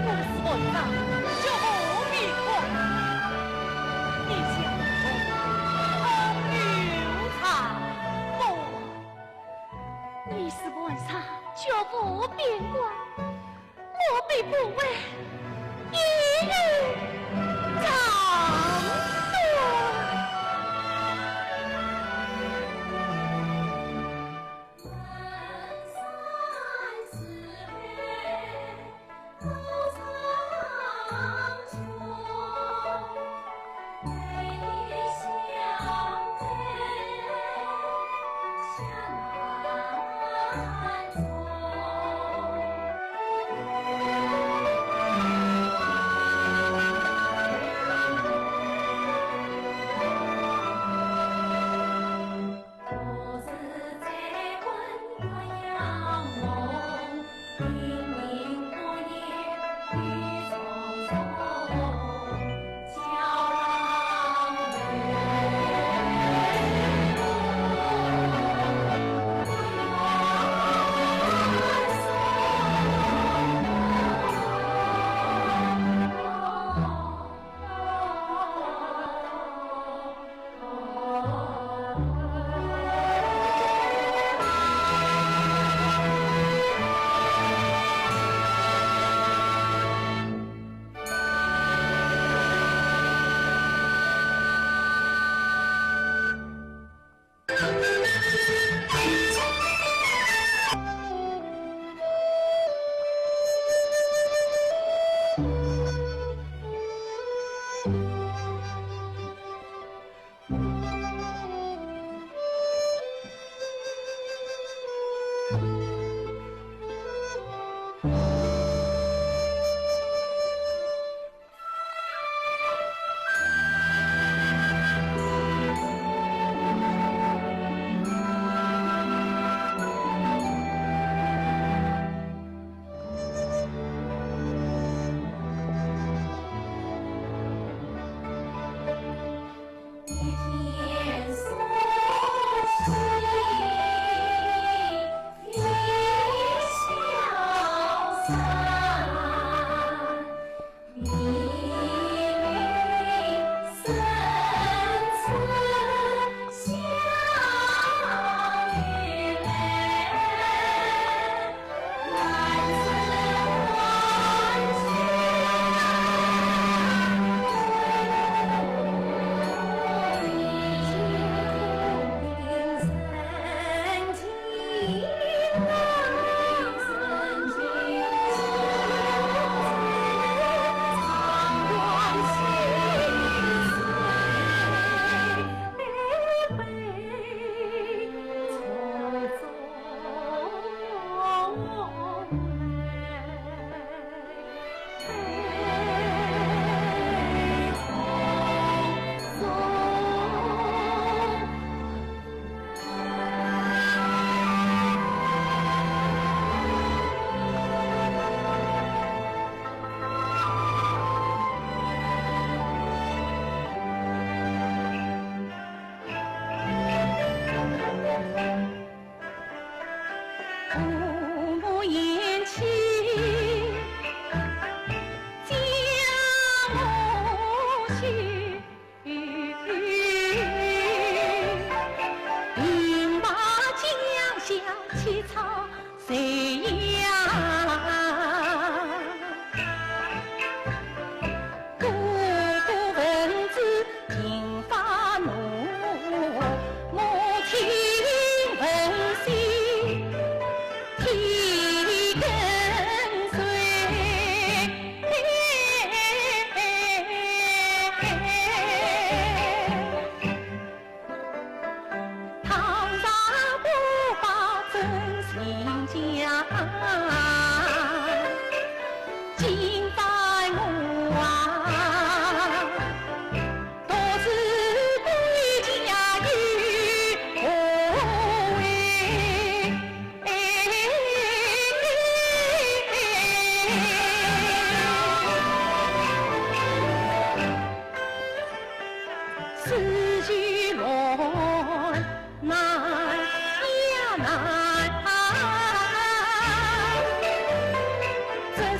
我是文章，绝不变卦。你想我，我有长不？你是文章，绝不变卦。我必不为一日长短。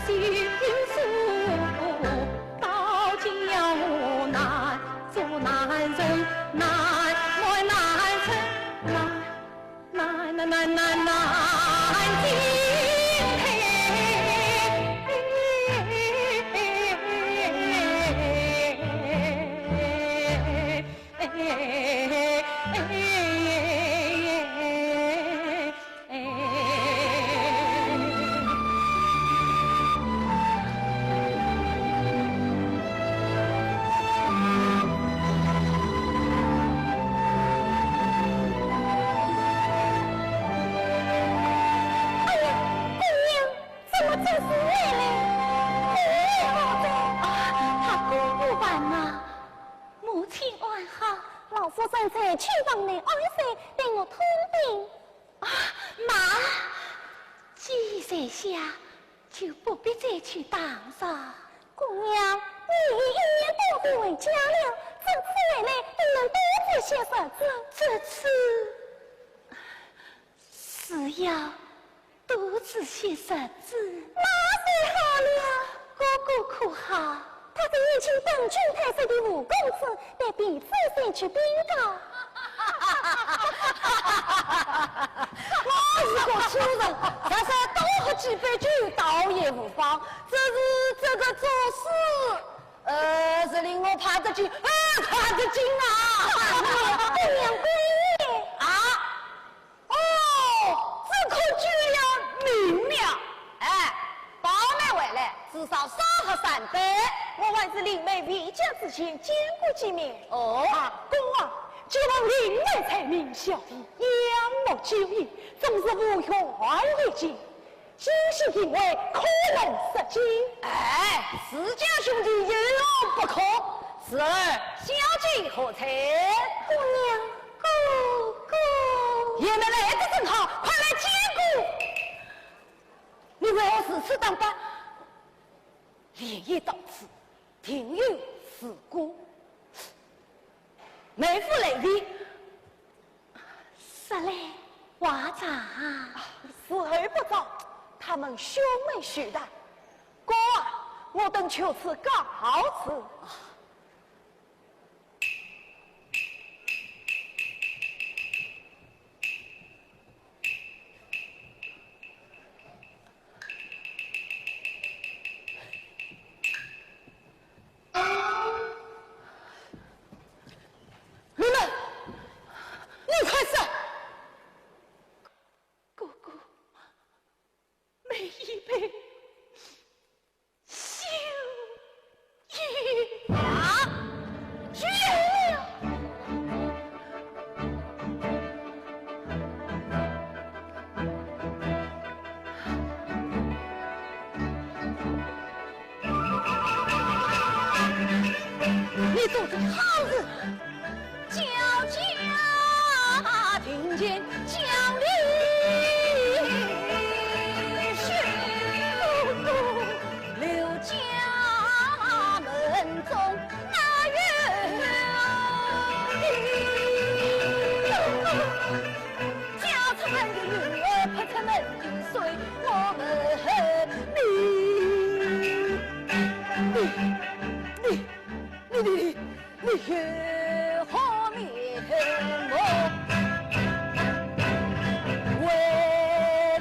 哎呀，姑娘，怎么这时回来？你好哉。啊，她功不烦呐。母亲安好。老夫人在琴房内安睡，待我通禀。啊，慢，既然在下，就不必再去打扰。姑娘，你已一年多不回家了，这次回来定能多住些日子。这次，是要多住些日子。那就好了。哥哥可好？他在宴请本郡太师的吴公子，待彼此前去禀告。我是个粗人，日日多喝几杯酒，倒也无妨。只是这个做事，呃，是令我怕得紧，呃，怕得紧啊！姑娘，姑娘。啊？哦，这可救了命了。哎，宝妹回来，至少少喝三杯。我还是令妹回家之前见过几面。哦。啊，公啊，既然令妹才名校的，仰慕酒艺，总是无缘一见。 今夕行为可能失敬。哎，自家兄弟有何不可？侄儿，小姐何在？姑娘，哥哥。贤妹来得正好，快来见过。你为何如此打扮？连夜到此，定有事故。妹夫来迟。 说来话长。时候不早，他们兄妹叙谈。哥啊，我等就此告辞。 你们，你快说！哥哥，梅姨被休 啊，去了！你做这好事， 叫家庭间讲理是不公，刘家门中哪有理？叫出门的女儿，拍出门的水，我们你，你，你。 你，你，你有何面目回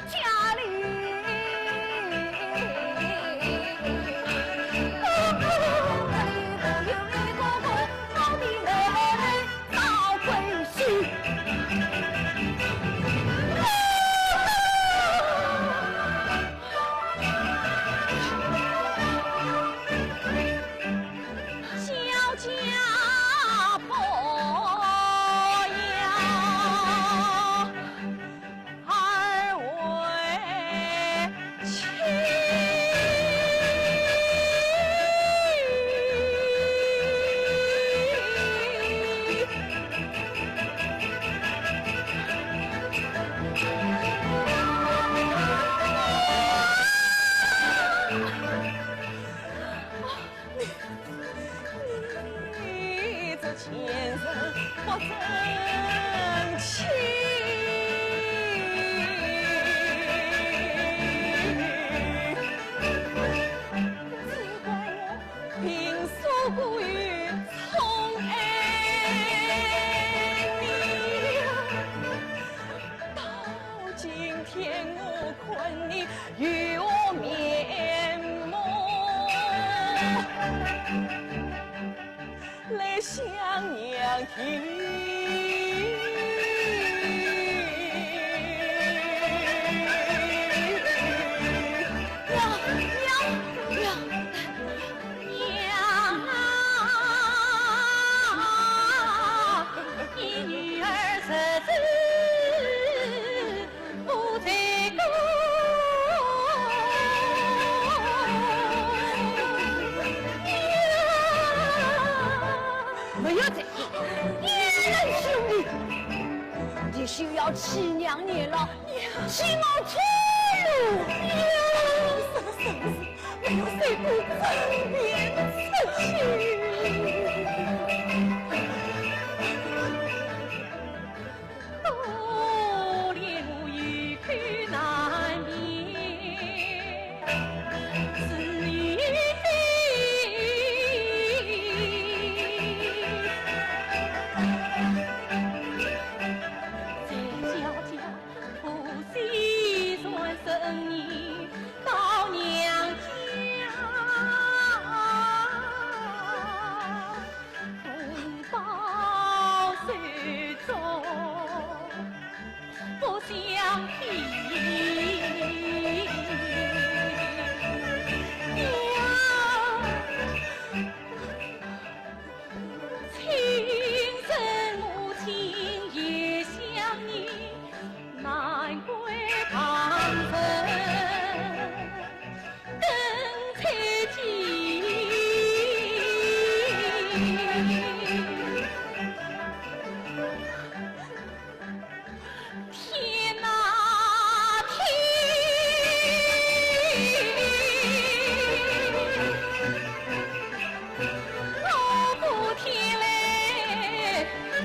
家里？哥哥，这里不留你哥哥，我的妹妹早归西。 小家不要二为妻。你这贱人不争气。来向娘听。娘，娘，娘，娘啊！你女儿实在 不罪过。没有罪过，你能兄弟，你休要欺娘年老，欺我粗鲁。没有罪过，正面出气。 可怜我有口难辩，自有理。再叫叫我虽然生你到娘家， 同胞手中不相提呀。亲生母亲也想你，难归旁人。 更猜忌。天哪，天！我不天来，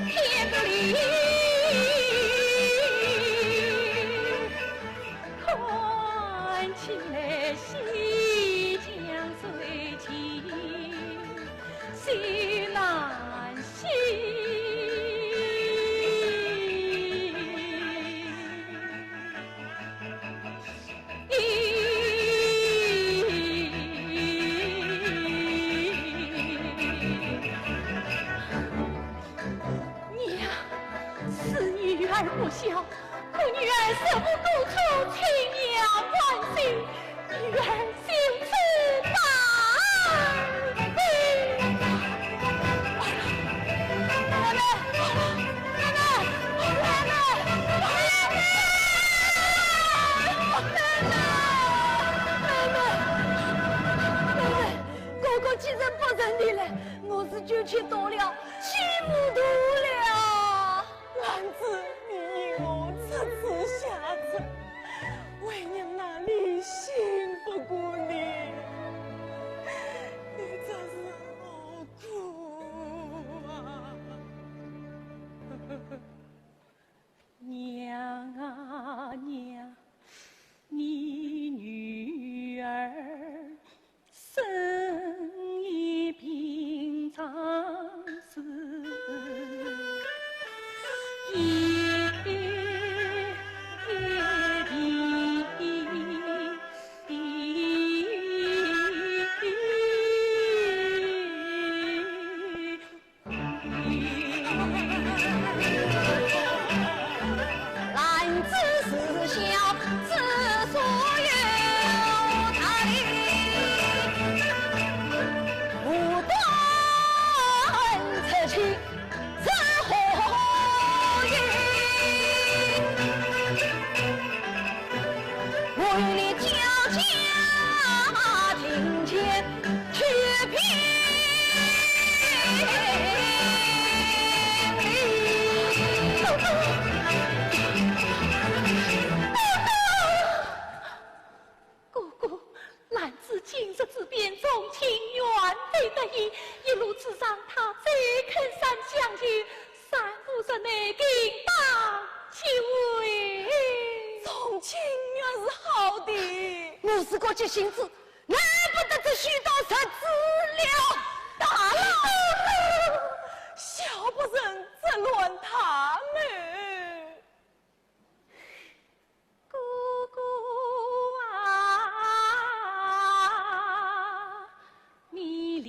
天不灵。 看起来西江水急，西南西。娘，是女儿不孝， 可女儿实无过错，请娘宽心，女儿就此罢。妹妹，妹妹，妹妹，哥哥既然不认你了，我是就去多了，去不多了。 兰子，你因我出此下策，为娘那里信不过你，你真是好苦啊！娘啊娘，你女儿 生一病状是一病。兰子自小知所有，他的无端出气是何意？为你叫家庭间 去拼命。哥哥，兰子今日之变，从前原非得已，一路之上她最肯上相求， 三五日内定当就位。从前原是好的。我是个急性子，难不得这许多日子了。大郎，小不忍则乱他们。哥哥啊，你连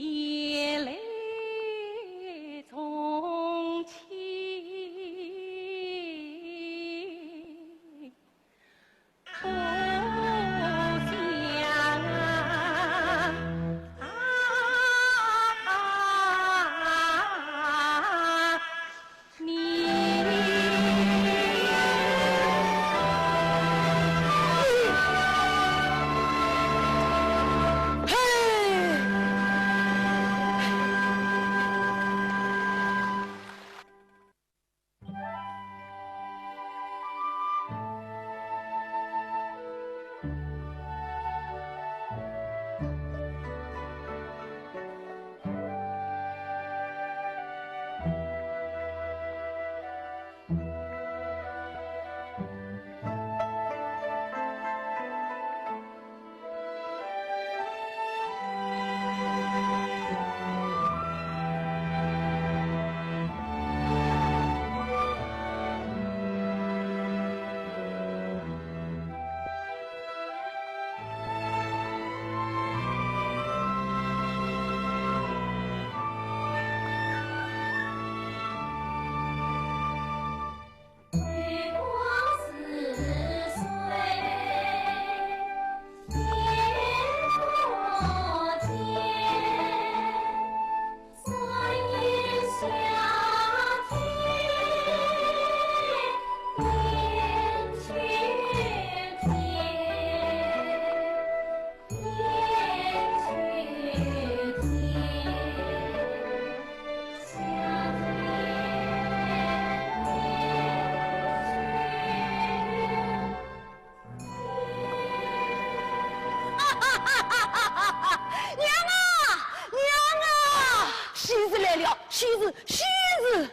喜字，喜字。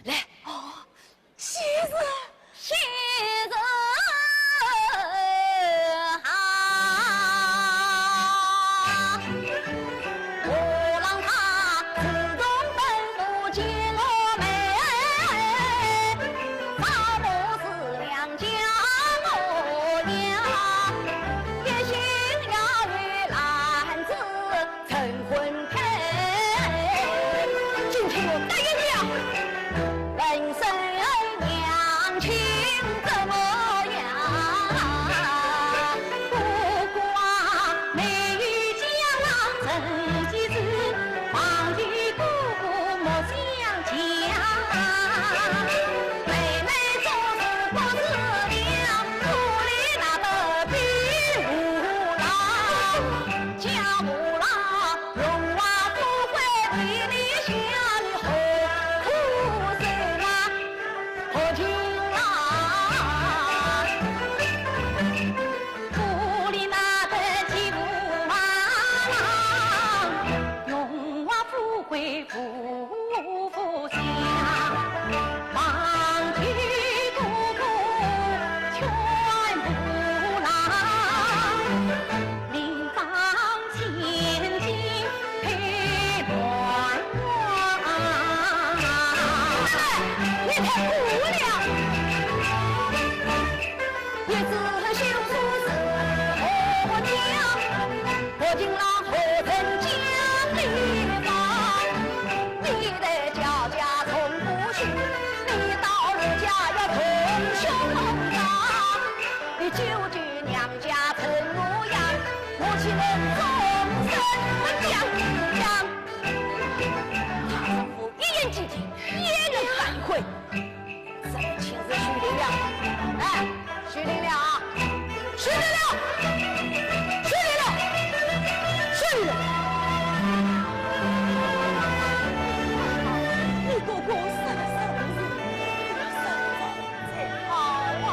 来。哦，喜字。喜字啊！今天我答应了。 一言既定，天人反悔。 这个亲事许定了。哎，许定了啊！许定了！许定了！许定了！你哥哥生日，生日才好啊！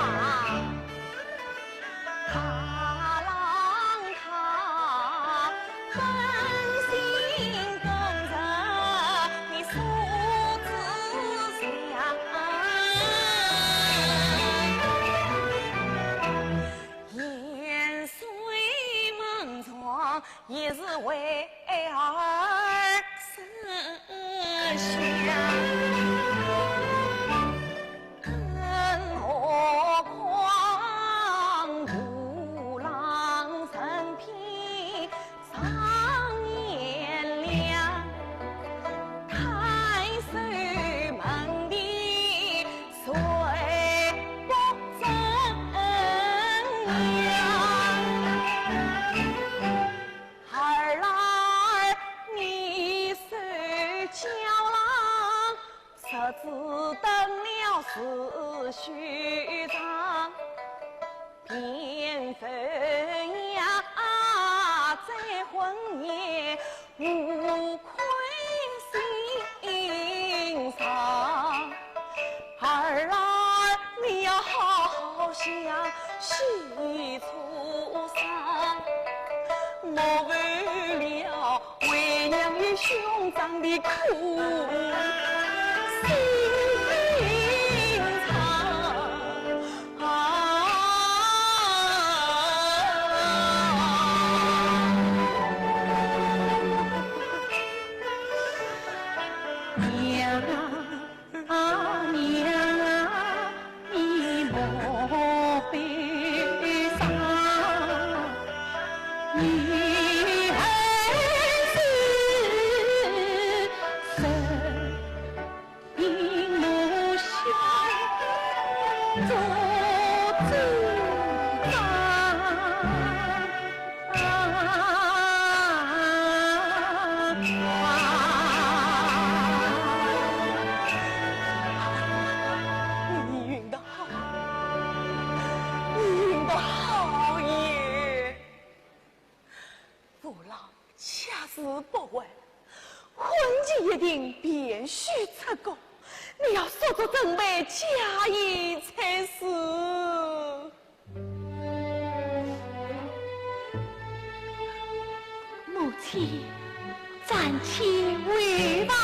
你运得好，你运得好耶！父老家事不问，婚期一定，便须出宫。你要速速准备嫁衣才是。母亲，暂且回吧。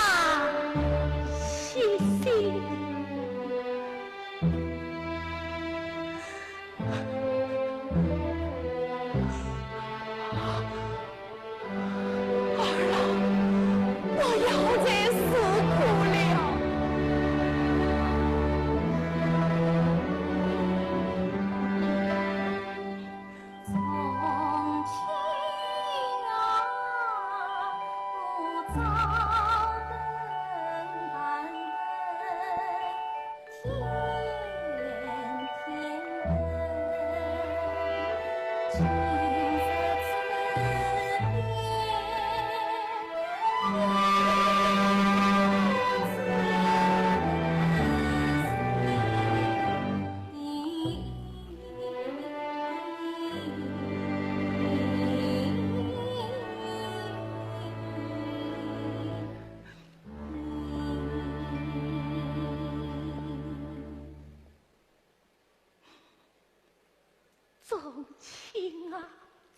亲啊，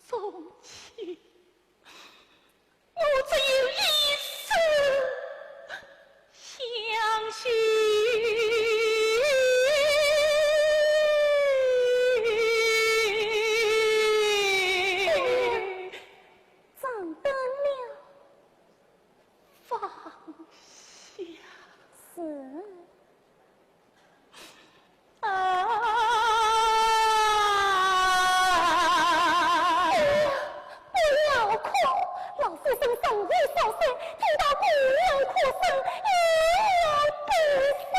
宗亲，我只有一生相许。长灯了。放下。是。 啊！不要哭，老夫人身体稍虚，听到姑娘哭声，又要悲伤。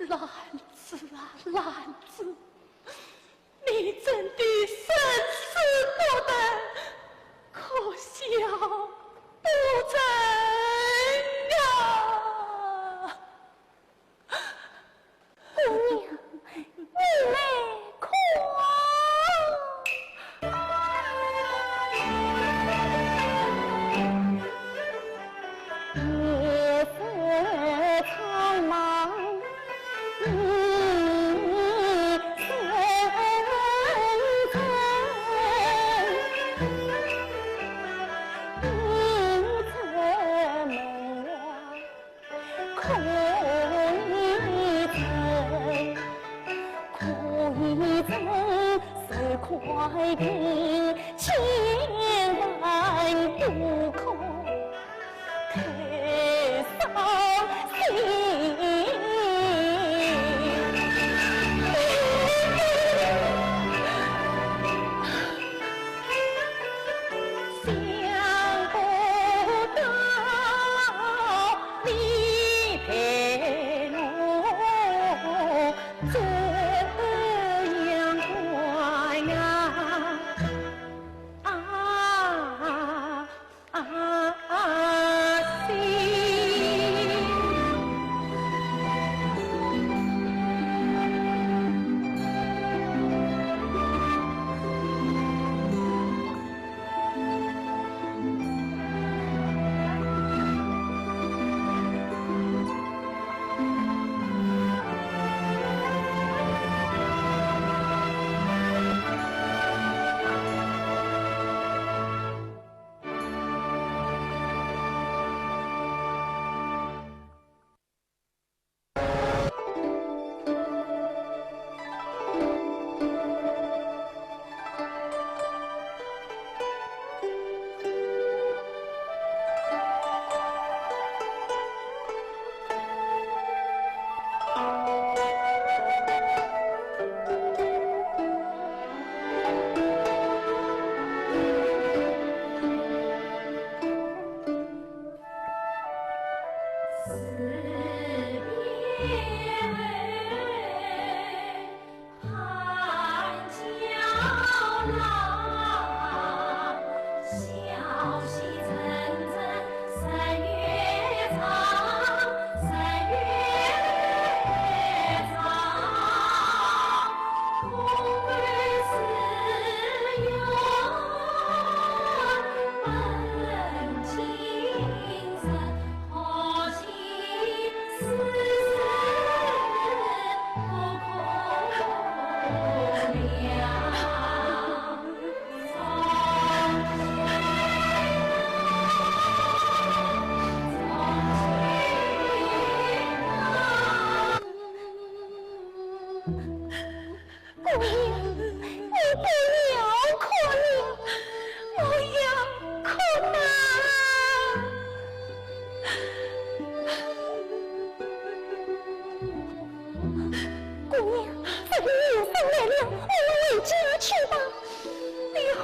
兰子啊，兰子，你真的生死不得，可笑不成啊！ 姑娘，你来看。夜色苍茫，一声声，你怎么样？ 可以怎，可以怎，谁快定，千万不可太伤心。 想不到你待我这样怪呀，啊，啊，心。姑娘，你不要哭了，我要哭了。姑娘，这个女人来了，我们回家去吧。你好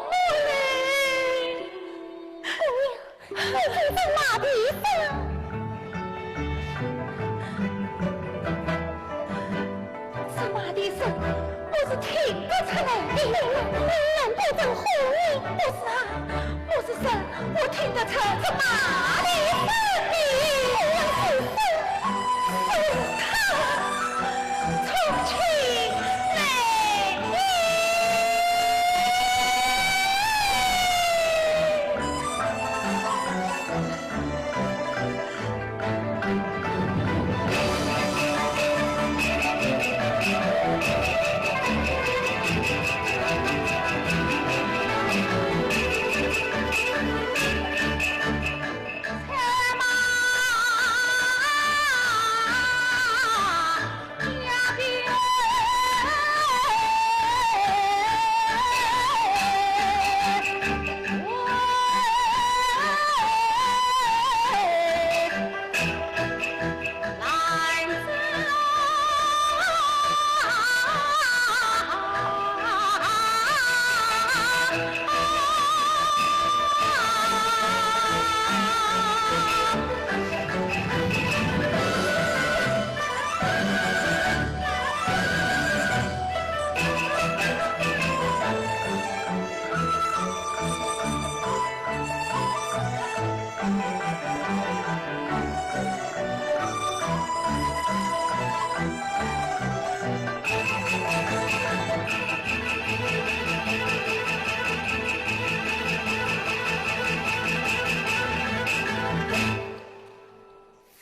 不来？姑娘， 你正在骂地上。是骂地上，我是听得出来的。你们，你们不准胡言。不是啊，我是说，我听得出是骂你是的。不管是谁，是他，从前来的。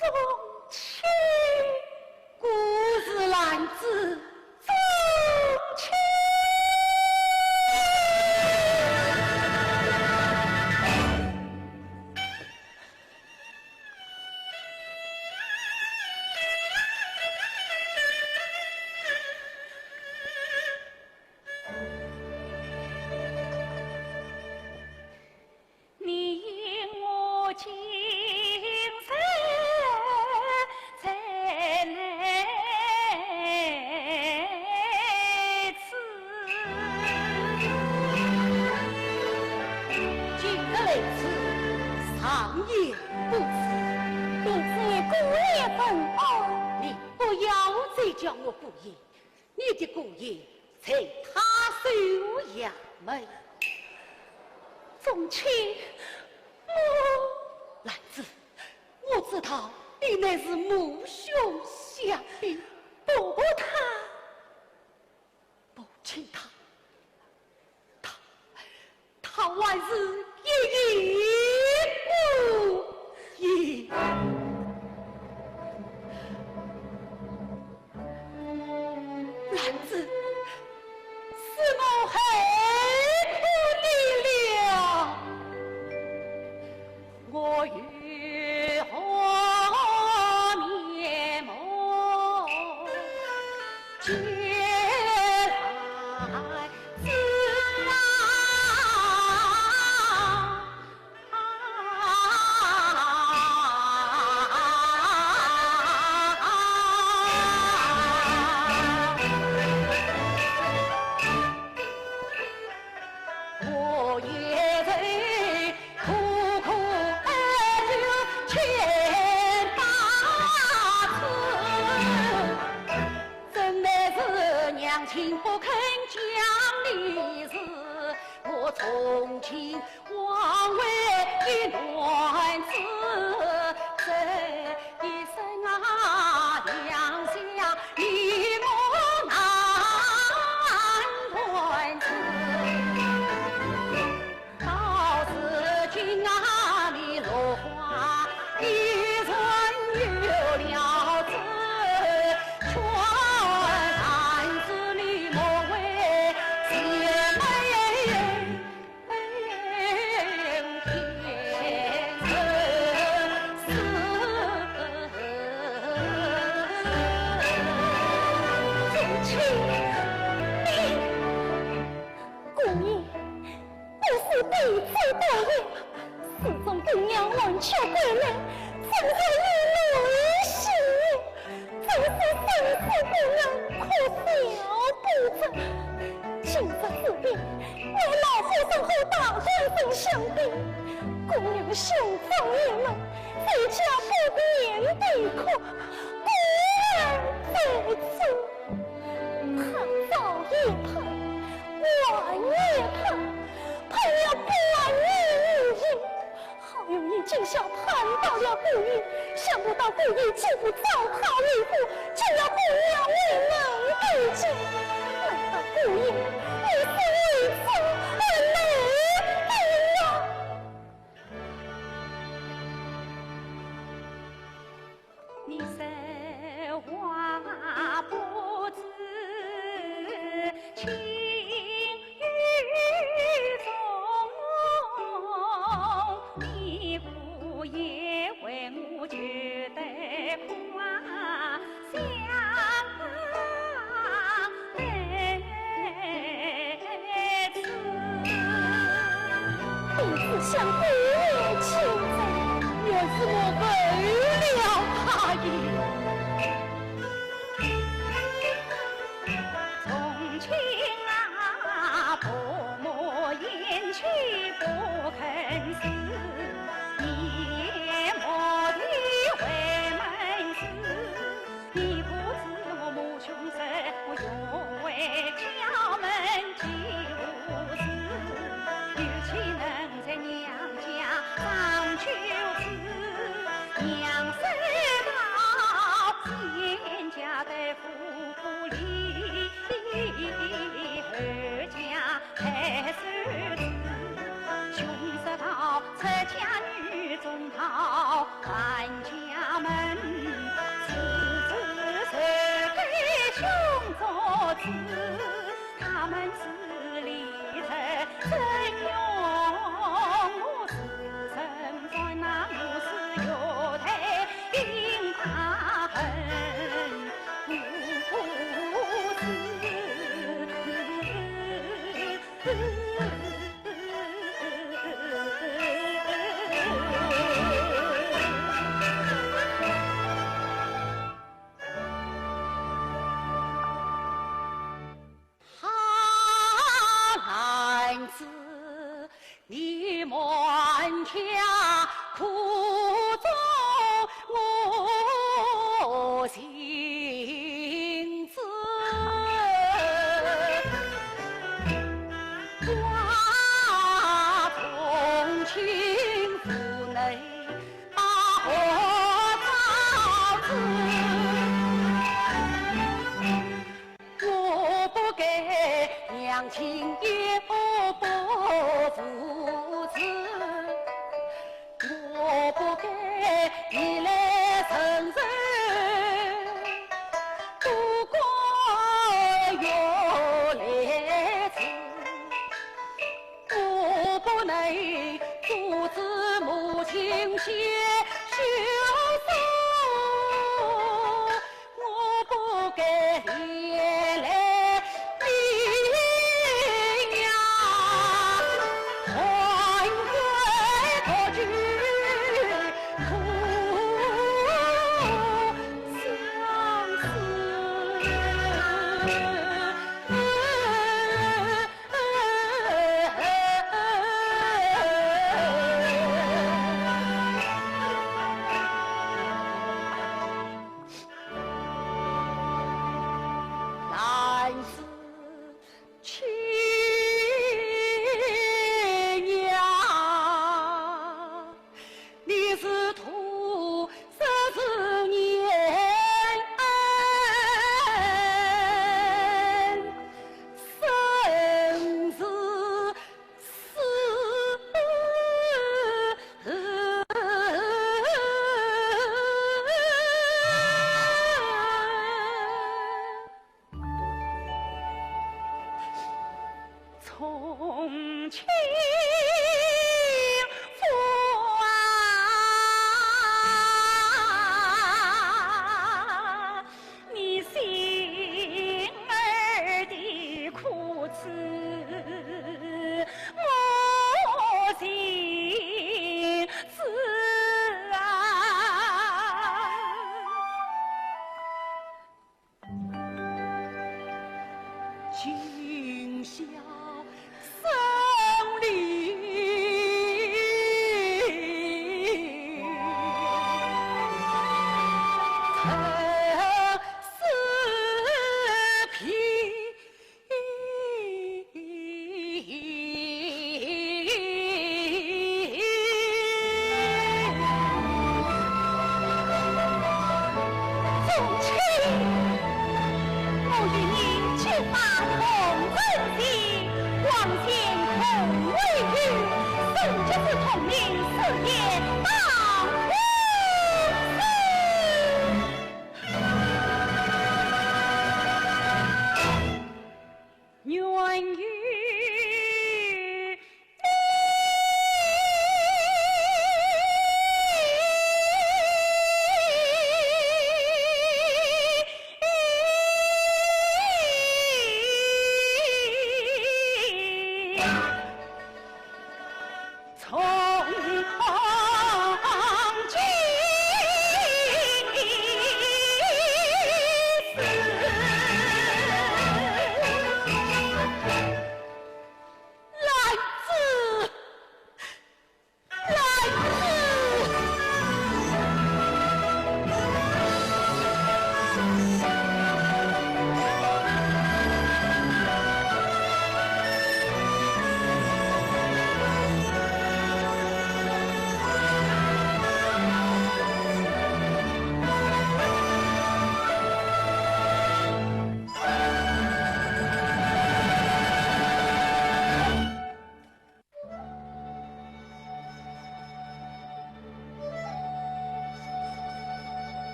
宗亲，顾氏兰子，宗亲。 你我今日在此。今日来此，常言不是。你是姑爷问我。你不要再叫我姑爷。 你的姑爷在太守衙门。宗亲，我……兰子，我知道你乃是母兄相比，不过他……母亲她，她 他还是一言不言。兰子，是我害苦你了。我有何面目见兰子啊？ 我也曾苦苦哀求千百次，怎奈是娘亲不肯讲理事。 我从今枉为一男子，这一生啊，两相依我难断子。到如今啊，你落花已成又了子，劝兰子你莫为姐妹 姑爷，不是弟子多言，自从姑娘黄雀归来，真是一路喜悦。 真是生死不能，哭笑不得。今日之别，乃老夫人和大官人相比，姑娘兄长于门，在家不眠的哭，孤儿在此。他早已小攀到了姑爷，想不到姑爷竟不糟蹋为父，竟要姑娘为难对家。难道姑爷你是为此而来的吗？ 你说话不知轻与重，你不也为我求得夸奖。 弟子想姑爷千岁，也是我误了他意。从前啊，伯母言语不肯说，你也莫提为门事。 你不知我母穷时，我又为家门几无事，有岂能在娘家长久住？娘虽老，是严家大夫不理，后家 太守子，穷时到出家女中讨安家门，时时受给凶作子，他们是离得真远，我自身在那母子有太应大恨，不是。 哈兰子，你满腔苦衷我心知。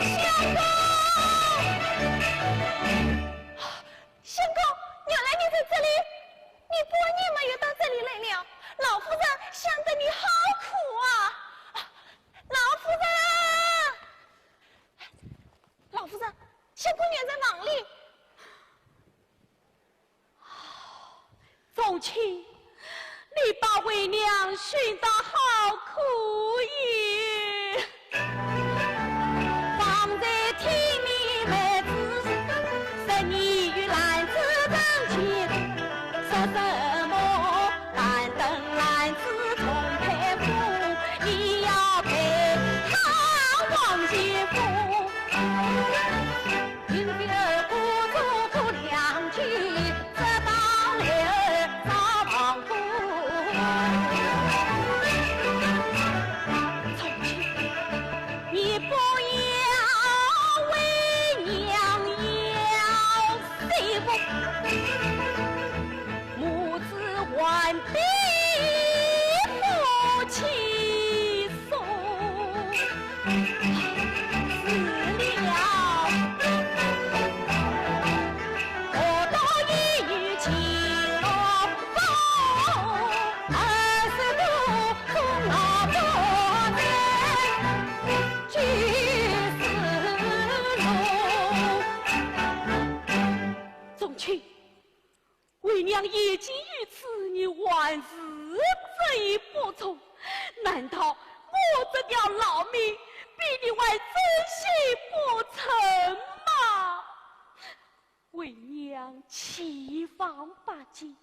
相公，相公，原来你在这里，你半夜没有到这里来了，老夫人想得你好苦啊！啊，老夫人，老夫人，相公原在房里。 宗卿，你把为娘寻得好苦也。方才听你妹子说，你与兰子成亲，说什么板凳兰子从配夫，你要陪她往前夫。 宗卿， 为娘已经于此，你还是执意不从，难道我这条老命比你还珍惜不成吗？为娘千方百计，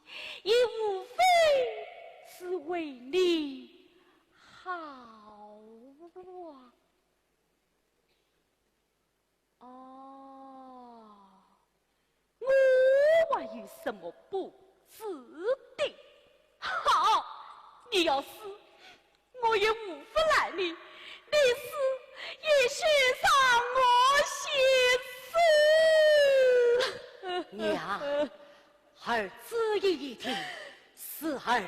也无非是为你好啊。 哦，我还有什么不知的？好，你要死，我也无法拦你，你死也须让我先死。娘，儿只言一听，死而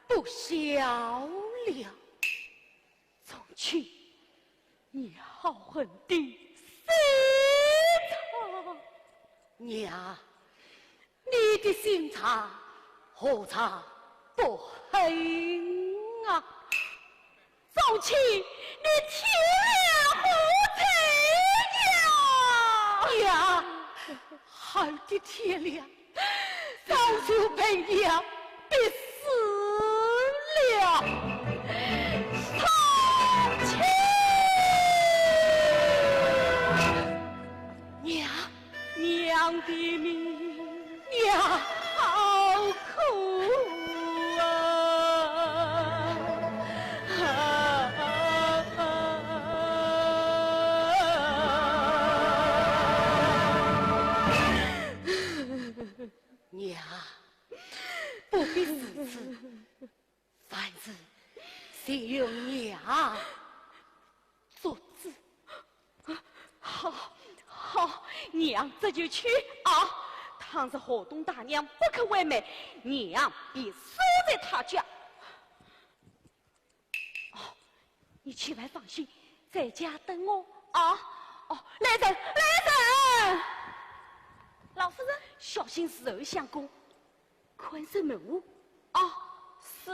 不孝了。 宗卿，你好狠的心肠！娘，你的心肠何尝不狠啊？宗卿，你天良何在呀？娘，儿的天良 早就被娘逼死了。宗卿！娘，娘的命，娘好苦啊！啊！ 娘，不必如此，凡事尽由娘做主。好，好，娘这就去啊。倘若河东大娘不肯为媒，娘便死在她家。 哦，你千万放心，在家等我啊。哦，来人，来人！老夫人。小心伺候相公，看守门户。哦，是。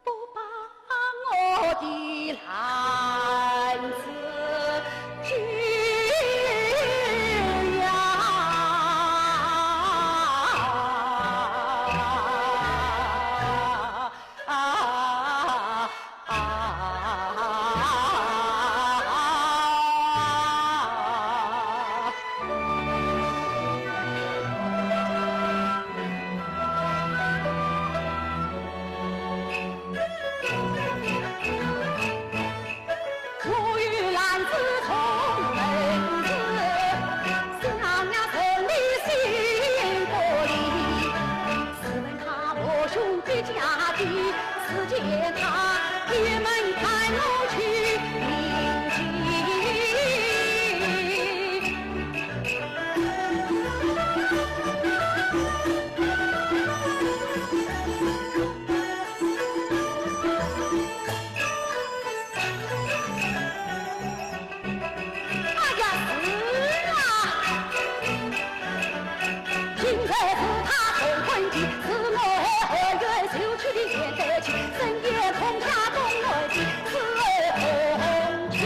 不把我的篮子举呀！啊啊啊！我有篮子充门子，想呀城里心不里。试问他我兄的家底，只见他一门看我去明记。 哎呀，是啊，今日是他重婚期，是我二月就去的元旦期，深夜空下东来的，是我同家。